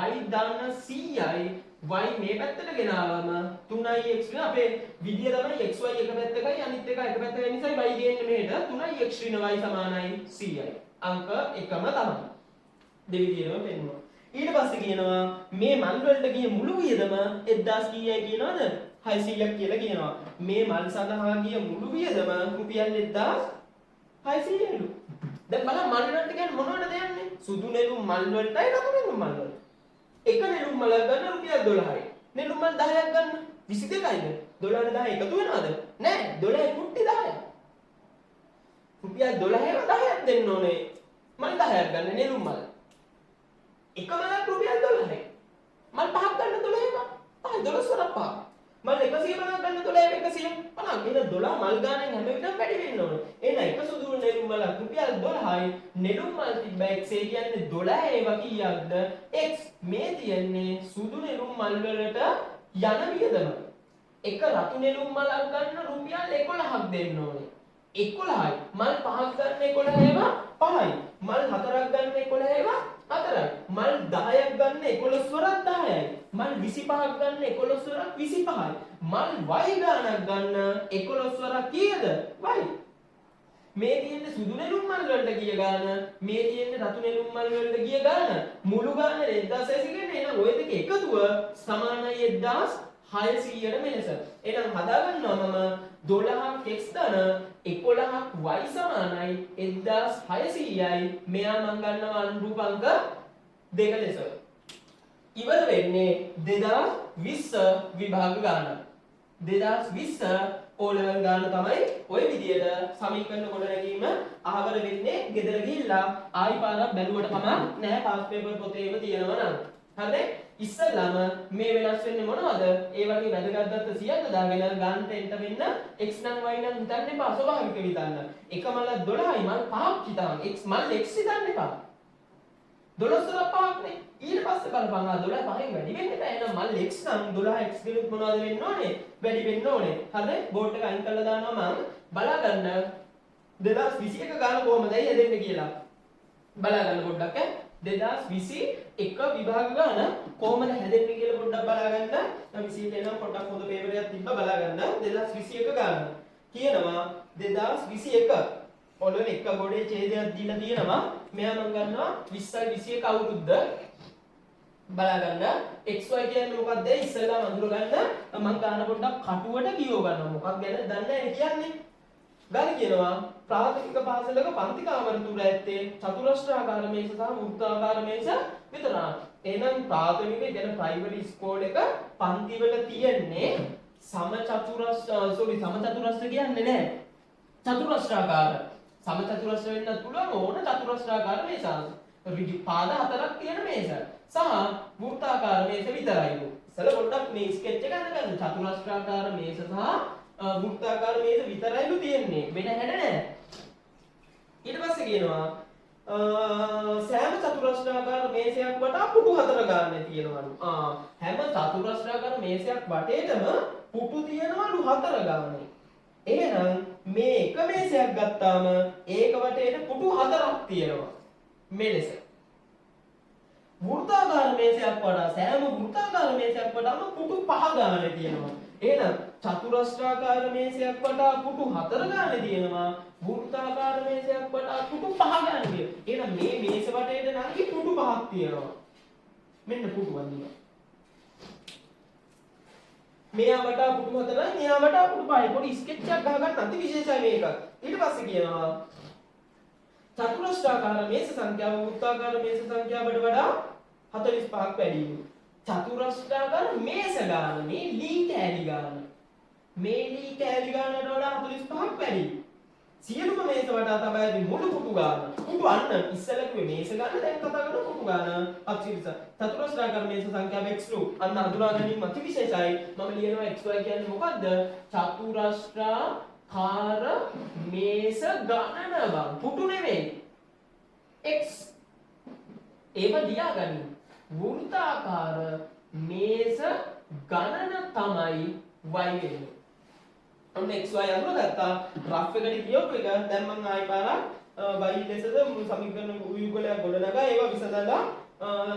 y ධන 100යි. Y මේ පැත්තට ගෙනාවම 3x නේ. අපේ විදිය තමයි xy එක පැත්තකයි අනිත් එක එක පැත්තකයි නිසා y ගේන්නේ මෙහෙට. 3x ඍණ y සමානයි 100යි. අංක එකම තමයි. දෙවිදියටම පෙන්නුවා. ඊට පස්සේ කියනවා මේ මල් වලට ගිය මුළු වියදම 1000 කීයයි කියනවද? 600ක් කියලා කියනවා. මේ මල් සඳහා ගිය මුළු වියදම රුපියල් 1600ලු. දැන් බලන්න මල් වලට කියන්නේ මොනවටද යන්නේ? සුදු නෙළුම් මල් වලටයි රතු නෙළුම් මල් වලට. එක නෙළුම් මලක් ගන්න රුපියල් 12යි. නෙළුම් මල් 10ක් ගන්න 22යිද? 12 10 එකතු වෙනවද? නෑ, 12 කුට්ටි 10ක්. රුපියල් 12ම 10ක් දෙන්න ඕනේ. මල් 10ක් ගන්න නෙළුම් මල්. එක මලක් රුපියල් 12යි. මල් පහක් ගන්න 12 පහයි 12 වරක් පහ. මල් 150ක් ගන්න 12 150ක්. එහෙනම් 12 මල් ගානෙන් හැම විටම වැඩි වෙන්න ඕනේ. එහෙනම් එක සුදු නෙළුම් මලක් රුපියල් 12යි. නෙළුම් මල් තිබ්බ x ඒ කියන්නේ 12 ඒවා කීයක්ද? X. මේ තියෙන්නේ සුදු නෙළුම් මල් වලට යන වියදම. එක රතු නෙළුම් මලක් ගන්න රුපියල් 11ක් දෙන්න ඕනේ. 11යි. මල් පහක් ගන්න 11 ඒවා 5යි. මල් හතරක් ගන්න 11 ඒවා 4යි. මල් 10ක් ගන්න 11 වරක් 10යි. මල් 25ක් ගන්න 11 වරක් 25යි. මල් y ගානක් ගන්න 11 වරක් කීයද? Y. මේ තියෙන්නේ සුදු නෙළුම් මල් වලට ගිය ගාන, මේ තියෙන්නේ රතු නෙළුම් මල් වලට ගිය ගාන. මුළු ගාන 1600 කියන්නේ. එහෙනම් ඔය දෙක එකතුව සමානයි 1600ට මෙලෙස. එහෙනම් හදා ගන්නවා මම 12ක් x ධන 11ක් y සමානයි 1600යි. මෙයා මං ගන්නවා අනුරූප අංක දෙක ලෙස. ඉවර වෙන්නේ 2020 විභාග ගාන. 2020 O level ගාන තමයි ඔය විදියට සමීකරණ ගොඩ නැගීම අහවර වෙන්නේ. ගෙදර ගිහිල්ලා ආයි පාරක් බැලුවට කමක් නෑ, පාස් පේපර් පොතේම තියෙනවා නම්. හරිද? ඉස්සෙල්ලාම මේ වෙනස් වෙන්නේ මොනවද? ඒ වගේ වැදගත් දත්ත සියල්ල දාගෙන ගන්නට එන්න වෙන්න x නම් y නම් හිතන්න එපා, ස්වභාවික හිතන්න. එක මල 12යි, මල් පහක් හිතන්න. X මල් x හිතන්න එපා. 12 වරක් පහක් නේ. ඊට පස්සේ බලපන්, ආ 12 පහෙන් වැඩි වෙන්න බෑ. එහෙනම් මල් x නම් 12 x ගෙනුත් මොනවද වෙන්න ඕනේ? වැඩි වෙන්න ඕනේ. හරිද? බෝඩ් එක අයින් කරලා දානවා මං. බලා ගන්න 2021 ගාන කොහමදයි හැදෙන්නේ කියලා. බලා ගන්න පොඩ්ඩක් ඈ. 2021 විභාග ගාන කොහොමද හැදෙන්නේ කියලා පොඩ්ඩක් බලා ගන්න. දැන් 21 නම් පොඩ්ඩක් හොඳ පේපර් එකක් තිබ්බා, බලා ගන්න. 2021 ගාන කියනවා. 2021 ඔලුවේ එක ගොඩේ ඡේදයක් දීලා තියෙනවා. මෙයා මං ගන්නවා 20යි 21 අවුරුද්ද. බලා ගන්න XY කියන්නේ මොකක්ද? ඉස්සෙල්ලාම අඳුර ගන්න. මං ගාන පොඩ්ඩක් කටුවට කියව ගන්නවා. මොකක් ගැනද දන්නේ නැහැ කියන්නේ. ගාන කියනවා ප්‍රාථමික පාසලක පන්ති කාමර තුර ඇත්තේ චතුරස්‍රාකාර මේස සහ වෘත්තාකාර මේස විතරයි. එහෙනම් ප්‍රාථමික කියන්නේ ප්‍රයිමරි ස්කෝල් එක පන්ති වල තියෙන්නේ සම චතුරස්‍ර, සෝරි, සම චතුරස්‍ර කියන්නේ නෑ. චතුරස්‍රාකාර. සම චතුරස්‍ර වෙන්නත් පුළුවන්, ඕන චතුරස්‍රාකාර මේස. ඍජු පාද හතරක් තියෙන මේස සහ වෘත්තාකාර මේස විතරයිලු. ඉස්සෙල්ලා පොඩ්ඩක් මේ ස්කෙච් එක අඳගන්න. චතුරස්‍රාකාර මේස සහ වෘත්තාකාර මේස විතරයිලු තියෙන්නේ. වෙන හැඩ නෑ. ඊට පස්සේ කියනවා සෑම චතුරස්‍රාකාර මේසයක් වටා පුටු 4 ගානේ තියෙනවලු. හැම චතුරස්‍රාකාර මේසයක් වටේටම පුටු තියෙනවලු 4 ගානේ. එහෙනම් මේ එක මේසයක් ගත්තාම ඒක වටේට පුටු 4ක් තියෙනවා. මෙලෙස. වෘත්තාකාර මේසයක් වටා සෑම වෘත්තාකාර මේසයක් වටාම පුටු 5 ගානේ තියෙනවා. එහෙනම් චතුරස්‍රාකාර මේසයක් වටා පුටු 4 ගානේ තියෙනවා. වෘත්තාකාර මේසයක් වටා පුටු 5 ගානේ තියෙනවා. එහෙනම් මේ මේස වටේට නංගි පුටු 5ක් තියෙනවා. මෙන්න පුටු වඳිනවා. මෙයා වටා පුටු 4යි, මෙයා වටා පුටු 5යි. පොඩි ස්කෙච් එකක් ගහගන්න අති විශේෂයි මේක. ඊට පස්සේ කියනවා චතුරස්‍රාකාර මේස සංඛ්‍යාව වෘත්තාකාර මේස සංඛ්‍යාවට වඩා 45ක් වැඩි. චතුරස්‍රාකාර මේස ගාන මේ ලී කෑලි ගාන, මේ ලී කෑලි ගානට වඩා 45ක් වැඩි. සියලුම මේස වටා තබා ඇති මුළු පුටු ගාන. පුටු අන්න ඉස්සෙල්ලා කිව්වේ මේස ගාන, දැන් කතා කරන පුටු ගාන. අතිවිස චතුරස්‍රාකාර මේස සංඛ්‍යාව x ලු. අන්න අඳුනා ගැනීම අතිවිශේෂයි. මම ලියනවා xy කියන්නේ මොකද්ද? චතුරස්‍රාකාර මේස ගණන බං, පුටු නෙමෙයි. X ඒව ලියාගනින්. වෘත්තාකාර මේස ගණන තමයි y වෙන්නේ. ඔන්න xy අඳුරගත්තා. රෆ් එකට කියවපු එක දැන් මං ආයි පාරක් y ලෙසද සමීකරණ යුගලයක් ගොඩනගා ඒවා විසඳලා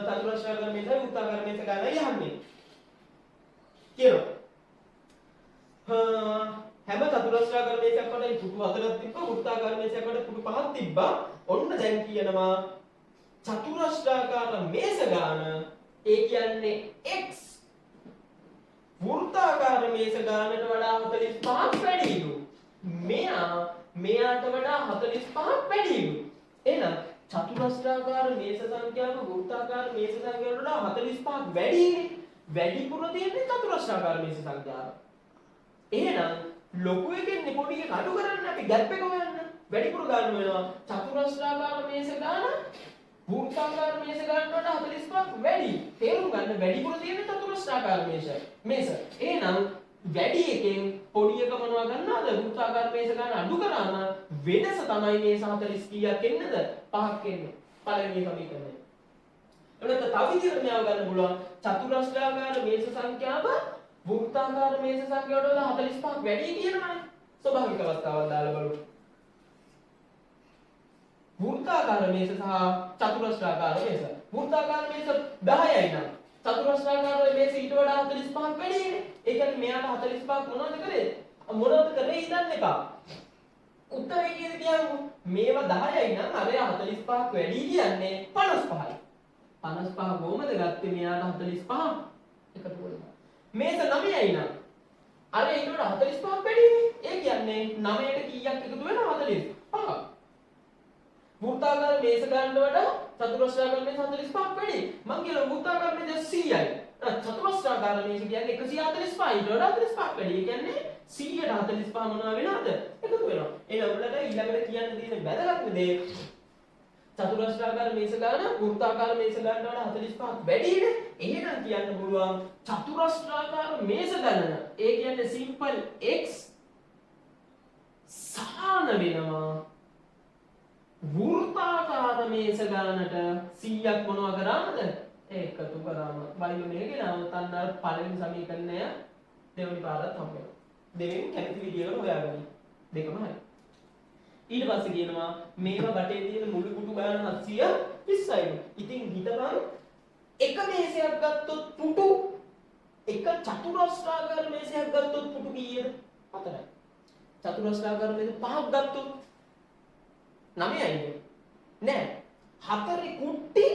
චතුරස්‍රාකාර මේසයි වෘත්තාකාර මේස ගණනයි අහන්නේ. කියනවා. හැම චතුරස්‍රාකාර මේසයක් වටේ පුටු 4ක් තිබ්බා, වෘත්තාකාර මේසයක් වටේ පුටු 5ක් තිබ්බා. ඔන්න දැන් කියනවා චතුරස්‍රාකාර මේස ගාන, ඒ කියන්නේ x, වෘත්තාකාර මේස ගානට වඩා 45ක් වැඩිලු. මෙයා මෙයාට වඩා 45ක් වැඩිලු. එහෙනම් චතුරස්‍රාකාර මේස සංඛ්‍යාව වෘත්තාකාර මේස සංඛ්‍යාවට වඩා 45ක් වැඩිනේ. වැඩිපුර තියෙන්නේ චතුරස්‍රාකාර මේස සංඛ්‍යාව. එහෙනම් ලොකු එකෙන් පොඩි එක අඩු කරන්න අපි ගැප් එක හොයන්න. වැඩිපුර ගන්න වෙනවා. චතුරස්‍රාකාර මේස ගාන වෘත්තාකාර මේස ගානට වඩා 45ක් වැඩි. තේරුම් ගන්න වැඩිපුර තියෙන්නේ චතුරස්‍රාකාර මේසයි. මේස. එහෙනම් වැඩි එකෙන් පොඩි එක මොනවා ගන්නවද? වෘත්තාකාර මේස ගාන අඩු කරාම වෙනස තමයි මේස 40 කීයක් එන්නද? 5ක් එන්නේ. පළවෙනි සමීකරණය. එහෙම නැත්නම් තව විදිහකට මෙයාව ගන්න පුළුවන්. චතුරස්‍රාකාර මේස සංඛ්‍යාව වෘත්තාකාර මේස සංඛ්‍යාවට වඩා 45ක් වැඩි කියනවනේ. ස්වභාවික අවස්ථාවක් දාලා බලමු. වෘත්තාකාර මේස සහ චතුරස්‍රාකාර මේස. වෘත්තාකාර මේස 10යි නම් චතුරස්‍රාකාර මේස ඊට වඩා 45ක් වැඩිනේ. ඒ කියන්නේ මෙයාට 45ක් මොනවද කරේ? මොනවද කරේ හිතන්න එපා. උත්තරේ කීයද කියන්නකෝ. මේවා 10යි නම් අරයා 45ක් වැඩි කියන්නේ 55යි. 55 කොහමද ගත්තේ මෙයාට 45 එකතු වෙනවා. මේස 9යි නම් අර ඊට වඩා 45ක් වැඩිනේ. ඒ කියන්නේ 9ට කීයක් එකතු වෙනවද? 45. වෘත්තාකාර මේස ගන්න වඩා චතුරස්‍රාකාර මේස 45ක් වැඩි. මං කියනවා වෘත්තාකාර මේස 100යි. චතුරස්‍රාකාර මේස කියන්නේ 145යි. ඊට වඩා 45ක් වැඩි. ඒ කියන්නේ 100ට 45 මොනවා වෙනවද? එකතු වෙනවා. එහෙනම් උඹලට ඊළඟට කියන්න තියෙන වැදගත්ම දේ චතුරස්‍රාකාර මේස ගන්න වෘත්තාකාර මේස ගන්න වඩා 45ක් වැඩිනේ. එහෙනම් කියන්න පුළුවන් චතුරස්‍රාකාර මේස ගණන. ඒ කියන්නේ සිම්පල් x සමාන වෙනවා වෘත්තාකාර මේස ගානට 100ක් මොනවා කරාමද? එකතු කරාම. බයිබල් මේකේ නම තන්න අර පළවෙනි සමීකරණය දෙවෙනි පාරත් හම්බ වෙනවා. දෙවෙනි කැමති විදියකට හොයාගන්න. දෙකම හරි. ඊට පස්සේ කියනවා මේවා බටේ තියෙන මුළු පුටු ගාන 720යි. ඉතින් හිතපන් එක මේසයක් ගත්තොත් පුටු, එක චතුරස්‍රාකාර මේසයක් ගත්තොත් පුටු කීයද? 4යි. චතුරස්‍රාකාර මේස පහක් ගත්තොත් 9යි නෑ. හතරේ කුට්ටි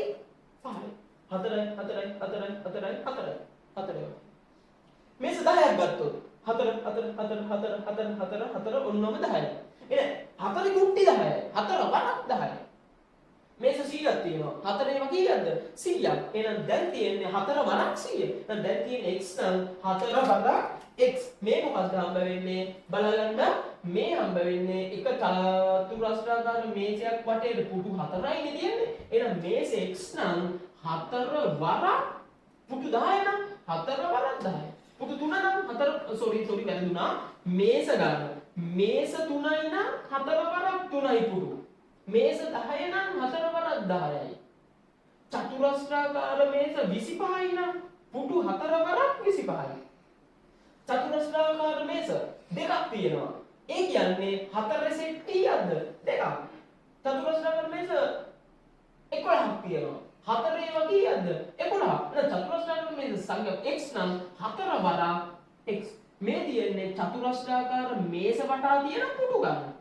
5යි. 4යි 4යි 4යි 4යි 4යි 4යි. මේස 10ක් ගත්තොත් 4 4 4 4 4 4 4 ඔන්නෝම 10යි. එන හතරේ කුට්ටි 10යි. හතර වරක් 10යි. මේස 100ක් තියෙනවා. හතරේම කීයක්ද? 100ක්. එහෙනම් දැන් තියෙන්නේ හතර වරක් 100. එහෙනම් දැන් තියෙන්නේ x නම් හතර වරක් x. මේ මොකද්ද හම්බ වෙන්නේ? බලගන්න මේ හම්බ වෙන්නේ එක චතුරස්‍රාකාර මේසයක් වටේට පුටු 4යිනේ තියෙන්නේ. එහෙනම් මේස x නම් හතර වරක් පුටු 10 නම් හතර වරක් 10. පුටු 3 නම් හතර, සෝරි සෝරි, වැරදුනා. මේස ගන්න. මේස 3යි නම් හතර වරක් 3යි පුටු. මේස 10 නම් 4 වරක් 10යි. චතුරස්‍රාකාර මේස 25යි නම් පුටු 4 වරක් 25යි. චතුරස්‍රාකාර මේස දෙකක් තියෙනවා. ඒ කියන්නේ 4 සෙට් කීයක්ද? දෙකක්. චතුරස්‍රාකාර මේස 11ක් තියෙනවා. 4 ඒවා කීයක්ද? 11. එහෙනම් චතුරස්‍රාකාර මේස සංඛ්‍යාව x නම් 4 වරක් x. මේ තියෙන්නේ චතුරස්‍රාකාර මේස වටා තියෙන පුටු ගන්න.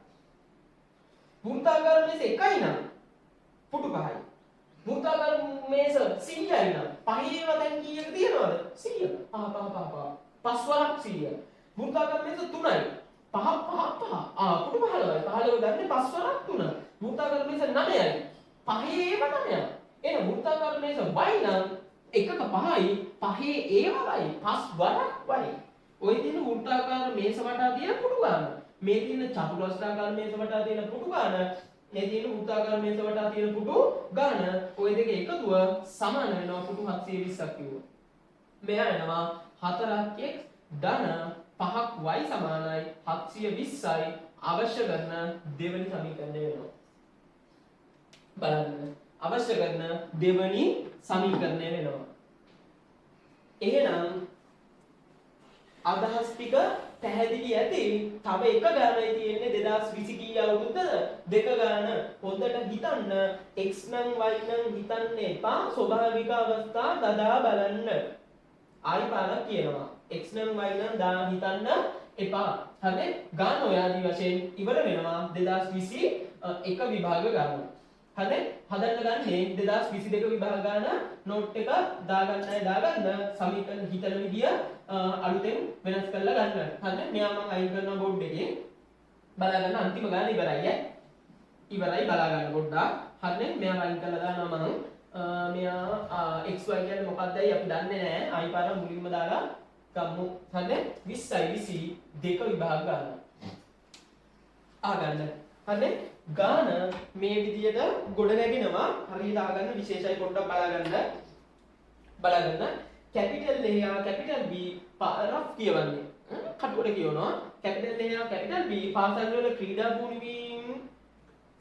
වෘත්තාකාර මේස 1යි නම් පුටු 5යි. වෘත්තාකාර මේස 100යි නම් පහේ ඒවා දැන් කීයක තියෙනවද? 100. පහ පහ පහ පහ. පස් වරක් 100. වෘත්තාකාර මේස 3යි. පහ පහ පහ. පුටු 15යි. 15 ගන්නේ පස් වරක් 3. වෘත්තාකාර මේස 9යි. පහේ ඒවා 9ක්. එහෙනම් වෘත්තාකාර මේස y නම් එකක 5යි, පහේ ඒවා y. පස් වරක් y. ඔය තියෙන වෘත්තාකාර මේස වටා තියෙන පුටු ගන්න. මේ තියෙන චතුරස්‍රාකාර මේස වටා තියෙන පුටු ගන්න. මේ තියෙන වෘත්තාකාර මේස වටා තියෙන පුටු ගන්න. ඔය දෙක එකතුව සමාන වෙනවා පුටු 720ක් කිව්වා. මෙයා එනවා 4ක් x ධන 5ක් y සමානයි 720යි අවශ්‍ය කරන දෙවෙනි සමීකරණය වෙනවා. බලන්න. අවශ්‍ය කරන දෙවෙනි සමීකරණය වෙනවා. එහෙනම් අදහස් ටික පැහැදිලි ඇති. තව එක ගානයි තියෙන්නේ 2020 කී අවුරුද්දද? දෙක ගාන. හොඳට හිතන්න. x නම් y නම් හිතන්න එපා. ස්වභාවික අවස්ථා දදා බලන්න. ආයි පාරක් කියනවා. x නම් y නම් දා හිතන්න එපා. හරිද? ගාන ඔය ආදි වශයෙන් ඉවර වෙනවා 2021 විභාග ගාන. හරිද? හදන්න ගන්නේ 2022 විභාග ගාන. නෝට් එක දාගන්න අය දාගන්න. සමීකරණ හිතන විදිය අලුතෙන් වෙනස් කරලා ගන්න. හරිද? මෙයා මං අයින් කරනවා බෝඩ් එකේ. බලා ගන්න අන්තිම ගාන ඉවරයි ඈ. ඉවරයි බලා ගන්න පොඩ්ඩක්. හරිනේ? මෙයා අයින් කරලා දානවා මං. මෙයා xy කියන්නේ මොකක්දයි අපි දන්නේ නෑ. ආයි පාර මුලින්ම දාලා ගමු. හරිනේ? 20යි 22 විභාග ගන්න. ආගන්න. හරිනේ? ගාන මේ විදියට ගොඩ නැගෙනවා. හරියට ආගන්න විශේෂයි පොඩ්ඩක් බලා ගන්න. බලා ගන්න. කැපිටල් A හා කැපිටල් B rough කියවන්නේ. කටුවට කියවනවා. කැපිටල් A හා කැපිටල් B පාසල් වල ක්‍රීඩා පුහුණු වීම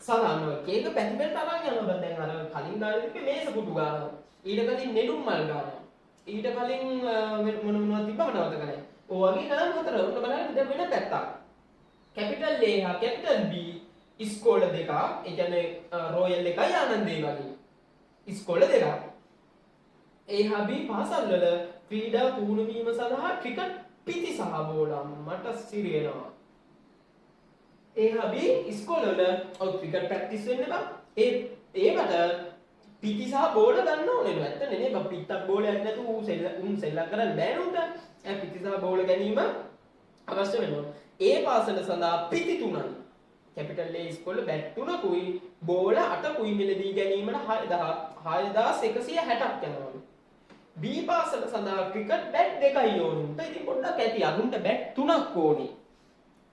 සඳහන් එක එක පැතිවලට අරන් යනවා. බං දැන් අර කලින් ගාන තිබ්බේ මේස පුටු ගානවා. ඊට කලින් නෙළුම් මල් ගානවා. ඊට කලින් මොන මොනවද තිබ්බම මට මතක නැහැ. ඔය වගේ ගණන් හතර. ඔන්න බලන්න දැන් වෙන පැත්තක්. කැපිටල් A හා කැපිටල් B ඉස්කෝල දෙකක්. ඒ කියන්නේ රොයල් එකයි ආනන්දේ වගේ. ඉස්කෝල දෙකක්. A හා B පාසල් වල ක්‍රීඩා පුහුණු වීම සඳහා ක්‍රිකට් පිති සහ බෝල මට සිරි වෙනවා. A හා B ඉස්කෝල වල ඔව් ක්‍රිකට් ප්‍රැක්ටිස් වෙන්න බං. ඒවට පිති සහ බෝල ගන්න ඕනේ නේද? ඇත්තනේ නේ බං. පිත්තක් බෝලයක් නැතුව ඌ උන් සෙල්ලම් කරන්න බෑ නුන්ට. ඒ පිති සහ බෝල ගැනීම අවශ්‍ය වෙනවා. ඒ පාසල සඳහා පිති තුනයි. කැපිටල් A ඉස්කෝල බැට් තුනකුයි බෝල අටකුයි මිලදී ගැනීමට 6160ක් යනවලු. B පාසල සඳහා ක්‍රිකට් බැට් දෙකයි ඕනේ. උන්ට ඉතින් පොඩ්ඩක් ඇති. අරුන්ට බැට් තුනක් ඕනේ.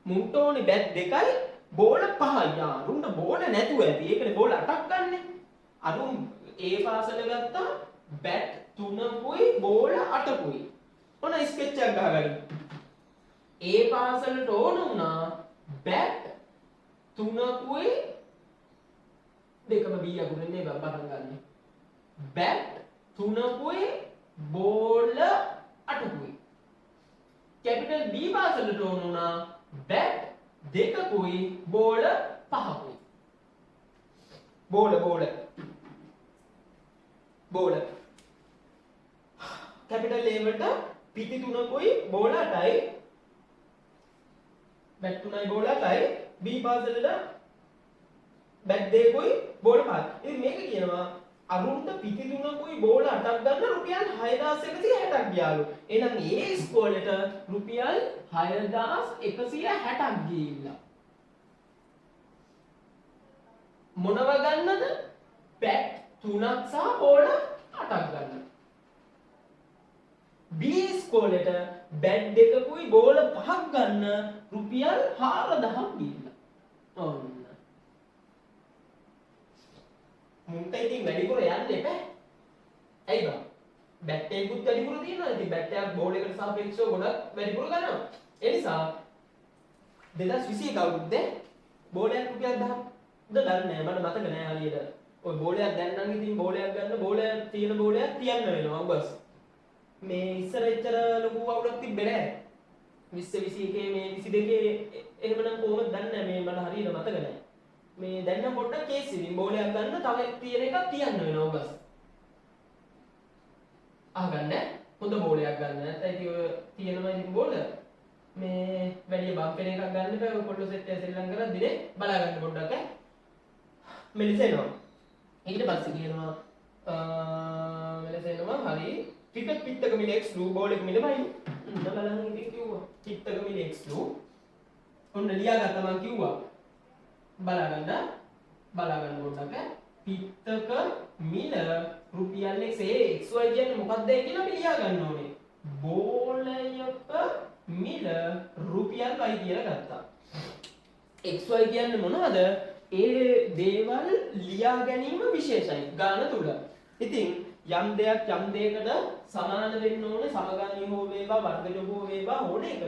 මුන්ට ඕනේ බැට් දෙකයි බෝල පහයි. අරුන්ට බෝල නැතුව ඇති. ඒකනේ බෝල අටක් ගන්නෙ. අරුන් ඒ පාසල ගත්තා බැට් තුනකුයි බෝල අටකුයි. ඔන්න ස්කෙච් එකක් ගහගන්න. ඒ පාසලට ඕන වුණා බැට් තුනකුයි දෙකම B අකුරෙන් නේ පටන් ගන්නෙ. බැට් තුනකුයි බෝල අටකුයි. කැපිටල් B පාසලට ඕන වුණා බැට් දෙකකුයි බෝල පහකුයි. බෝල බෝල බෝල කැපිටල් A වලට පිටි තුනකුයි බෝල අටයි, බැට් තුනයි බෝල අටයි. B පාසලට බැට් දෙකකුයි බෝල පහයි. ඉතින් මේක කියනවා අරුන්ට පිටි තුනකුයි බෝල අටක් ගන්න රුපියල් 6160ක් ගියාලු. එහෙනම් ඒ ඉස්කෝලේට රුපියල් 6160ක් ගිහිල්ලා. මොනව ගන්නද? බැට් තුනක් සහ බෝල අටක් ගන්න. B ඉස්කෝලේට බැට් දෙකකුයි බෝල පහක් ගන්න රුපියල් 4000ක් ගිහිල්ලා. ඔන්න. මුන්ට ඉතින් වැඩිපුර යන්න එපා. ඇයි බං? බැට් එකකුත් වැඩිපුර තියෙනවා. ඉතින් බැට් එකක් බෝල් එකට සාපේක්ෂව ගොඩක් වැඩිපුර ගන්නවා. ඒ නිසා 2021 අවුරුද්දේ බෝලයක් රුපියල් 10ක් දන්නේ නෑ, මට මතක නෑ හරියට. ඔය බෝලයක් දැන් නම් ඉතින් බෝලයක් ගන්න බෝලයක් තියෙන බෝලයක් තියන්න වෙනවා උගස්. මේ ඉස්සර එච්චර ලොකු අවුලක් තිබ්බේ නෑ. 20 21 මේ 22 එහෙමනම් කොහොමද දන්නේ නෑ, මේ මට හරියට මතක නෑ. මේ දැන් නම් පොඩ්ඩක් කේස් ඉතින් බෝලයක් ගන්න තව තියෙන එකක් තියන්න වෙනවා උගස්. අහගන්න හොඳ බෝලයක් ගන්න. නැත්නම් ඉතින් ඔය තියෙනවා ඉතින් බෝල මේ වැඩි බම්ප් වෙන එකක් ගන්න එපා. ඔය පොඩ්ඩ සෙට් එක සෙල්ලම් කරද්දි නේ බලා ගන්න පොඩ්ඩක් ඈ. මෙලෙස එනවා. ඊට පස්සේ කියනවා මෙලෙස එනවා. හරි, ක්‍රිකට් පිත්තක මිල x ලු බෝල් එක මිල y. ඉන්න බලන්න ඉතින් කිව්වා පිත්තක මිල x ලු. ඔන්න ලියාගත්තා මං කිව්වා. බලා ගන්න බලා ගන්න පොඩ්ඩක් ඈ. පිත්තක මිල රුපියල් x. ඒ x y කියන්නේ මොකක්ද කියලා අපි ලියා ගන්න ඕනේ. බෝලයක මිල රුපියල් y කියලා ගත්තා. x y කියන්නේ මොනවද? ඒ දේවල් ලියා ගැනීම විශේෂයි ගාන තුල. ඉතින් යම් දෙයක් යම් දෙයකට සමාන වෙන්න ඕනේ, සමගාමී හෝ වේවා වර්ගජ හෝ වේවා ඕන එකක.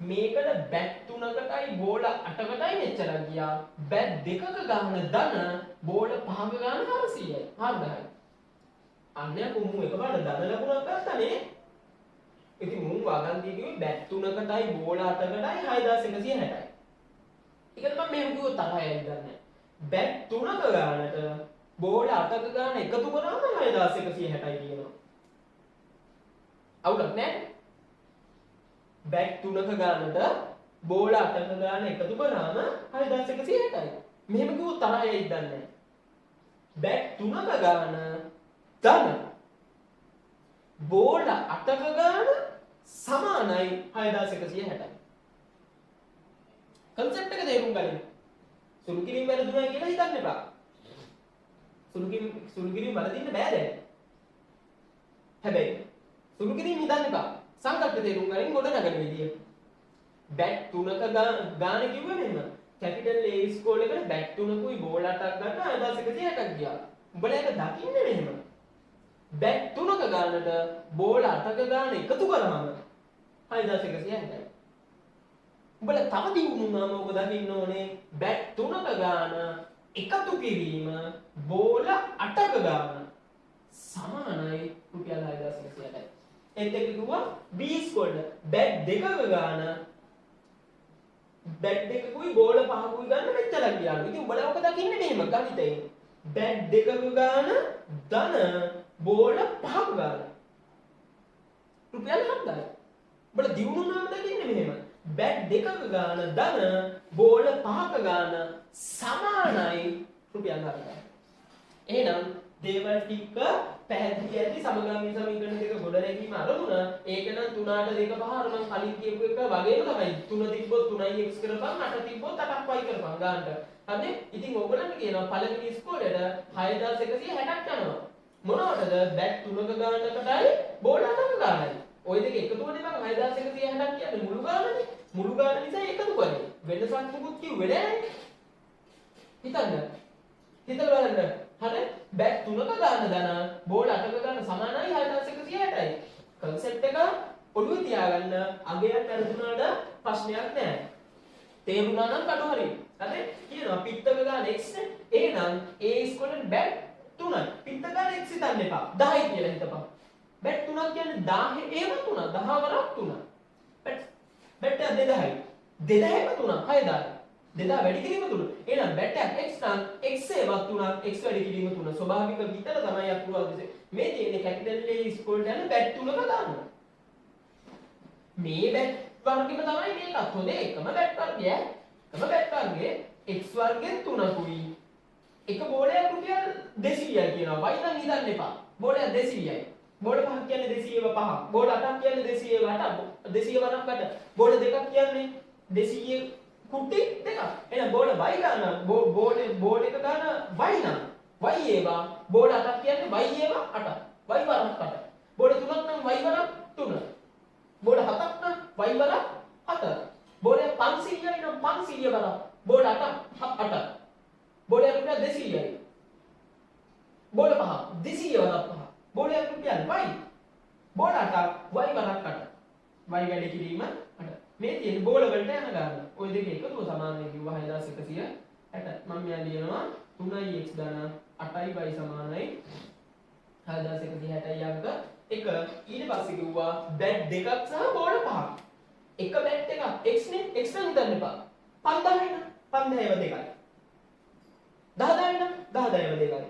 මේකට බැට් තුනකටයි බෝල අටකටයි මෙච්චරක් ගියා. බැට් දෙකක ගාන ධන බෝල පහක ගාන 400යි 4000යි. අන්න යකෝ මුන් එකපාරට ධන ලකුණක් ගත්තානේ. ඉතින් මුන් වගන්ති කිව්වේ බැට් තුනකටයි බෝල අටකටයි 6160යි. ඒකට මම මෙහෙම කිව්වොත් තරහයි දන්නේ නැහැ. බැට් තුනක ගානට බෝල අටක ගාන එකතු කරාම 6160යි කියනවා. අවුලක් නෑ. බැට් තුනක ගානට බෝල අටක ගාන එකතු කරාම 6160යි. මෙහෙම කිව්වොත් තරහයි දන්නේ නැහැ. බැට් තුනක ගාන ධන බෝල අටක ගාන සමානයි 6160යි. කන්සෙප්ට් එක තේරුම් ගන්න. සුළු කිරීම වැරදුනා කියලා හිතන්න එපා. සුළු කිරීම වරදින්න බෑ දැන්. හැබැයි සුළු කිරීම හිතන්න එපා. සංකල්ප තේරුම් ගනින් ගොඩ නගන විදිය. බැට් තුනක ගාන කිව්වේ මෙහෙම. කැපිටල් A ඉස්කෝල එකට බැට් තුනකුයි බෝල අටක් ගන්න 6160ක් ගියා. උඹලා ඒක දකින්නේ මෙහෙම. බැට් තුනක ගානට බෝල අටක ගාන එකතු කරාම 6160යි. උඹලා තව දියුණු වුණාම ඔබ දකින්න ඕනේ බැට් තුනක ගාන එකතු කිරීම බෝල අටක ගාන සමානයි රුපියල් 6160යි. ඒත් එක්ක කිව්වා B ඉස්කෝලේ බැට් දෙකක ගාන බැට් දෙකකුයි බෝල පහකුයි ගන්න මෙච්චරක් ගියාලු. ඉතින් උඹලා ඔක දකින්නේ මෙහෙම ගණිතයෙන්. බැට් දෙකක ගාන ධන බෝල පහක ගාන රුපියල් 7000යි. උඹලා දියුණු වුණාම දකින්නේ මෙහෙම. බැට් දෙකක ගාන ධන බෝල පහක ගාන සමානයි රුපියල් 7000යි. එහෙනම් දේවල් ටික පැහැදිලි ඇති. සමගාමී සමීකරණ දෙක ගොඩ නැගීම අරමුණ. ඒක නම් 3 8 2 5 අර මං කලින් කියපු එක වගේම තමයි. 3 තිබ්බොත් 3යි x කරපන්, 8 තිබ්බොත් 8ක් y කරපන් ගානට. හරිනේ? ඉතින් ඕගොල්ලන්ට කියනවා පළවෙනි ඉස්කෝලේට 6160ක් යනවා. මොනවටද? බැට් තුනක ගානකටයි බෝල අටක ගානයි. ඔය දෙක එකතු වුණේ මං 6160ක් කියන්නේ මුළු ගානනේ. මුළු ගාන නිසා එකතු කරේ. වෙනසක් මොකුත් කිව්වේ නෑනේ. හිතන්න. හිතලා බලන්න. හරි? බැට් තුනක ගාන ධන බෝල අටක ගාන සමානයි 6160යි. කන්සෙප්ට් එක ඔළුවේ තියාගන්න. අගයක් වැරදුනාට ප්‍රශ්නයක් නෑ. තේරුණා නම් කඩු හරි. හරි? කියනවා පිත්තක ගාන x නේ. එහෙනම් a ඉස්කොලන් බැට් තුනයි. පිත්තක ගාන x හිතන්න එපා. 10 කියලා හිතපන්. බැට් තුනක් කියන්නේ 10 ඒව තුන. 10 වරක් තුන. බැට් බැට් එක 2000යි. 2000ම තුනක් 6000යි. 2000 වැඩි කිරීම තුන. එහෙනම් බැට් එකක් x නම් x ඒවත් තුනක් x වැඩි කිරීම තුන. ස්වභාවික විතර තමයි අකුරු අදසේ. මේ තියෙන්නේ කැපිටල් A ඉස්කෝලේට යන බැට් තුනක ගාන. මේ බැට් වර්ගෙම තමයි මේකත්. හොඳේ එකම බැට් වර්ගය. එකම බැට් වර්ගයේ x වර්ගයෙන් තුනකුයි. එක බෝලයක් රුපියල් 200යි කියනවා. y නම් හිතන්න එපා. බෝලයක් 200යි. බෝල පහක් කියන්නේ 200 පහක්. බෝල අටක් කියන්නේ 200 අටක්. 200 වරක් අට. බෝල දෙකක් කියන්නේ 200 කුටි දෙකක්. එහෙනම් බෝල y ගාන බෝල එක ගාන y නම් y ඒවා බෝල අටක් කියන්නේ y ඒවා අටක්. y වරක් අට. බෝල තුනක් නම් y වරක් තුන. බෝල හතක් නම් y වරක් හත. බෝලය 500යි නම් 500 වරක් බෝල අටක් අට. බෝලයක් රුපියල් 200යි. බෝල පහ 200 වරක් පහ. බෝලයක් රුපියල් y. බෝල අටක් y වරක් අට. y වැඩි කිරීම අට. මේ තියෙන බෝල වලට යන ගාන. ඔය දෙක එකතුව සමානයි කිව්වා 6160යි. 60. මම මෙයා ලියනවා 3x ධන 8y සමානයි 6160යි අංක 1. ඊට පස්සේ කිව්වා බැට් දෙකක් සහ බෝල පහක්. එක බැට් එකක් x නේ, x නම් හිතන්න එපා. 5000 න 5000 ඒවා දෙකයි. 10000 නම් 10000 ඒවා දෙකයි.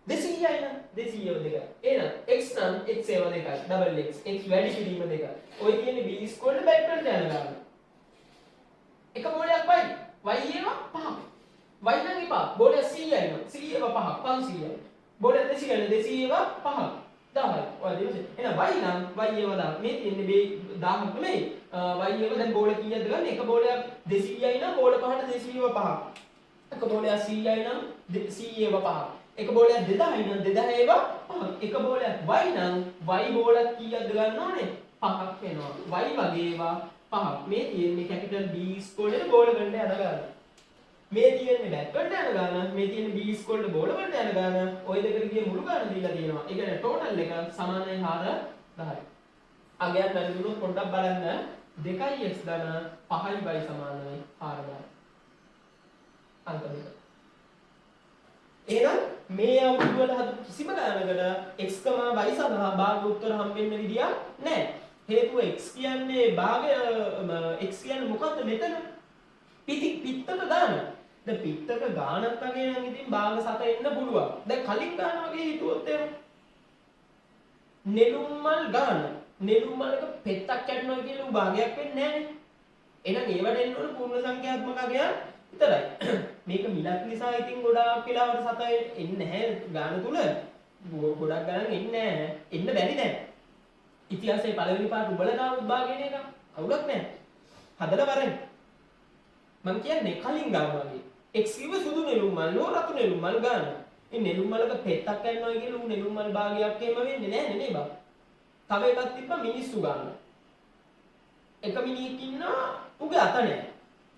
200යි නම් 200 ඒවා දෙකයි. එහෙනම් x නම් x ඒවා දෙකයි. ඩබල් x, x වැඩි කිරීම දෙකයි. ඔය තියෙන්නේ b ඉස්කෝලේ බැට් වලට යන ගාන. එක බෝලයක් y, y ඒවා පහක්. Y නම් එපා. බෝලයක් 100යි නම් 100 ඒවා පහක්, 500යි. බෝලයක් 200යි නම් 200 ඒවා පහක්, 1000යි. ඔය දෙවසේ. එහෙනම් y නම් y ඒවා 10. මේ තියෙන්නේ මේ 1000ක් නෙමෙයි. Y ඒවා දැන් බෝල කීයක්ද ගන්න? එක බෝලයක් 200යි නම් බෝල පහට 200 ඒවා පහක්. එක බෝලයක් 100යි නම් 100 ඒවා පහක්. එක බෝලයක් 2000යි නම් 2000 ඒවා පහක්. එක බෝලයක් y නම් y බෝලක් කීයක්ද ගන්න ඕනේ? පහක් වෙනවා. Y වගේ ඒවා පහක්. මේ තියෙන්නේ කැපිටල් B ඉස්කෝලේ බෝල ගන්න යන ගාන. මේ තියෙන්නේ බැට් වලට යන ගාන, මේ තියෙන්නේ B ඉස්කෝලේ බෝල වලට යන ගාන. ඔය දෙකට ගිය මුළු ගාන දීලා තියෙනවා. ඒ කියන්නේ ටෝටල් එක සමානයි 4000යි. අගයන් වැරදුනොත් පොඩ්ඩක් බලන්න. 2x ධන 5y සමානයි 4000. අංක දෙක. එහෙනම් මේ අවුරුදු වල හදපු කිසිම ගානකට x, y සඳහා භාග උත්තර හම්බෙන්න විදියක් නැහැ. හේතුව x කියන්නේ භාගය, x කියන්නේ මොකද්ද මෙතන? පිත්තක ගාන. දැන් පිත්තක ගානක් වගේ නම් ඉතින් භාග සත එන්න පුළුවන්. දැන් කලින් ගාන වගේ හිතුවොත් එහෙම නෙළුම් මල් ගාන. නෙළුම් මලක පෙත්තක් කැඩුනා කියලා ඌ භාගයක් වෙන්නේ නැහනේ. එහෙනම් ඒවට එන්න ඕන පූර්ණ සංඛ්‍යාත්මක අගයන් විතරයි. මේක මිලක් නිසා ඉතින් ගොඩාක් වෙලාවට සත එන්නේ නැහැ ගාන තුල. ගොඩක් ගණන් එන්නේ නැහැ. එන්න බැරි නෑ. ඉතිහාසයේ පළවෙනි පාර උඹලා ගානුත් භාග එන එක අවුලක් නෑ. හදලා වරෙන්. මං කියන්නේ කලින් ගාන වගේ. X කිව්ව සුදු නෙළුම් මල් හෝ රතු නෙළුම් මල් ගාන. ඉතින් නෙළුම් මලක පෙත්තක් කැඩෙනවා කියලා ඌ නෙළුම් මල් භාගයක් එහෙම වෙන්නේ නෑනේ නේ බා. තව එකක් තිබ්බා මිනිස්සු ගාන. එක මිනිහෙක් ඉන්නවා ඌගේ අත නෑ.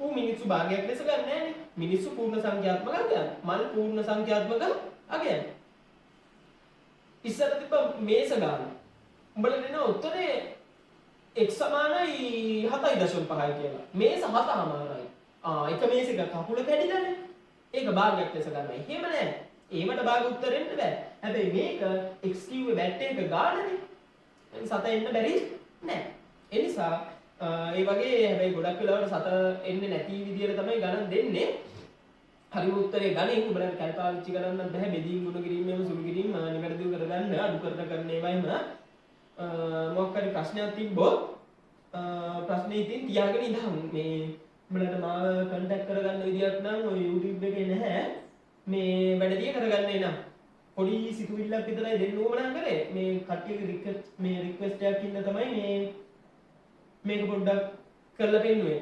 ඌ මිනිස්සු භාගයක් ලෙස ගන්න නෑනේ. මිනිස්සු පූර්ණ සංඛ්‍යාත්මක අගයන්. මල් පූර්ණ සංඛ්‍යාත්මක අගයන්. ඉස්සර තිබ්බ මේස ගාන. උඹලා දෙන උත්තරේ x සමානයි 7.5යි කියලා. මේස 7.5යි. ආ, එක මේසෙක කකුල කැඩිලානේ. ඒක භාගයක් ලෙස ගන්නවා. එහෙම නෑ. ඒවට භාග උත්තර එන්න බෑ. හැබැයි මේක x කිව්වේ බැට් එක ගානනේ. සත එන්න බැරි නෑ. ඒ නිසා ඒ වගේ හැබැයි ගොඩක් වෙලාවට සත එන්නේ නැති විදියට තමයි ගණන් දෙන්නේ. හරිම උත්තරේ ගණන් උඹලට කැල් පාවිච්චි කරන්නත් බෑ. බෙදීම්, ගුණ කිරීම එහෙම සුළු කිරීම නිවැරදිව කරගන්න, අඩු කරන කරන ඒවා එහෙම. මොකක් හරි ප්‍රශ්නයක් තිබ්බොත් ප්‍රශ්නේ ඉතින් තියාගෙන ඉඳන්. මේ උඹලට මාව කන්ටැක්ට් කරගන්න විදියක් නම් ඔය YouTube එකේ නැහැ. මේ වැඩ කරගන්න එනම් පොඩි සිතුවිල්ලක් විතරයි දෙන්න උවමනා කරේ. මේ කට්ටියගේ රික්වෙස්ට්, මේ රික්වෙස්ට් එකක් ඉන්න තමයි මේ මේක පොඩ්ඩක් කරලා පෙන්නුවේ.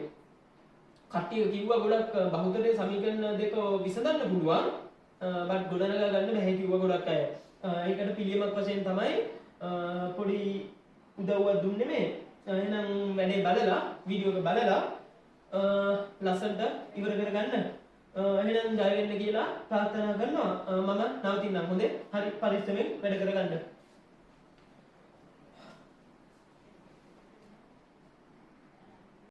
කට්ටිය කිව්වා ගොඩක් බහුතරයේ සමීකරණ දෙක විසඳන්න පුළුවන්, බට් ගොඩනගා ගන්න බැහැ කිව්වා ගොඩක් අය. ඒකට පිළියමක් වශයෙන් තමයි පොඩි උදව්වක් දුන්නේ මේ. එහෙනම් වැඩේ බලලා, වීඩියෝ එක බලලා ලස්සනට ඉවර කරගන්න. එහෙනම් ජය වෙන්න කියලා ප්‍රාර්ථනා කරනවා. මම නවතින්නම්. හොඳේ. හරි පරිස්සමෙන් වැඩ කරගන්න.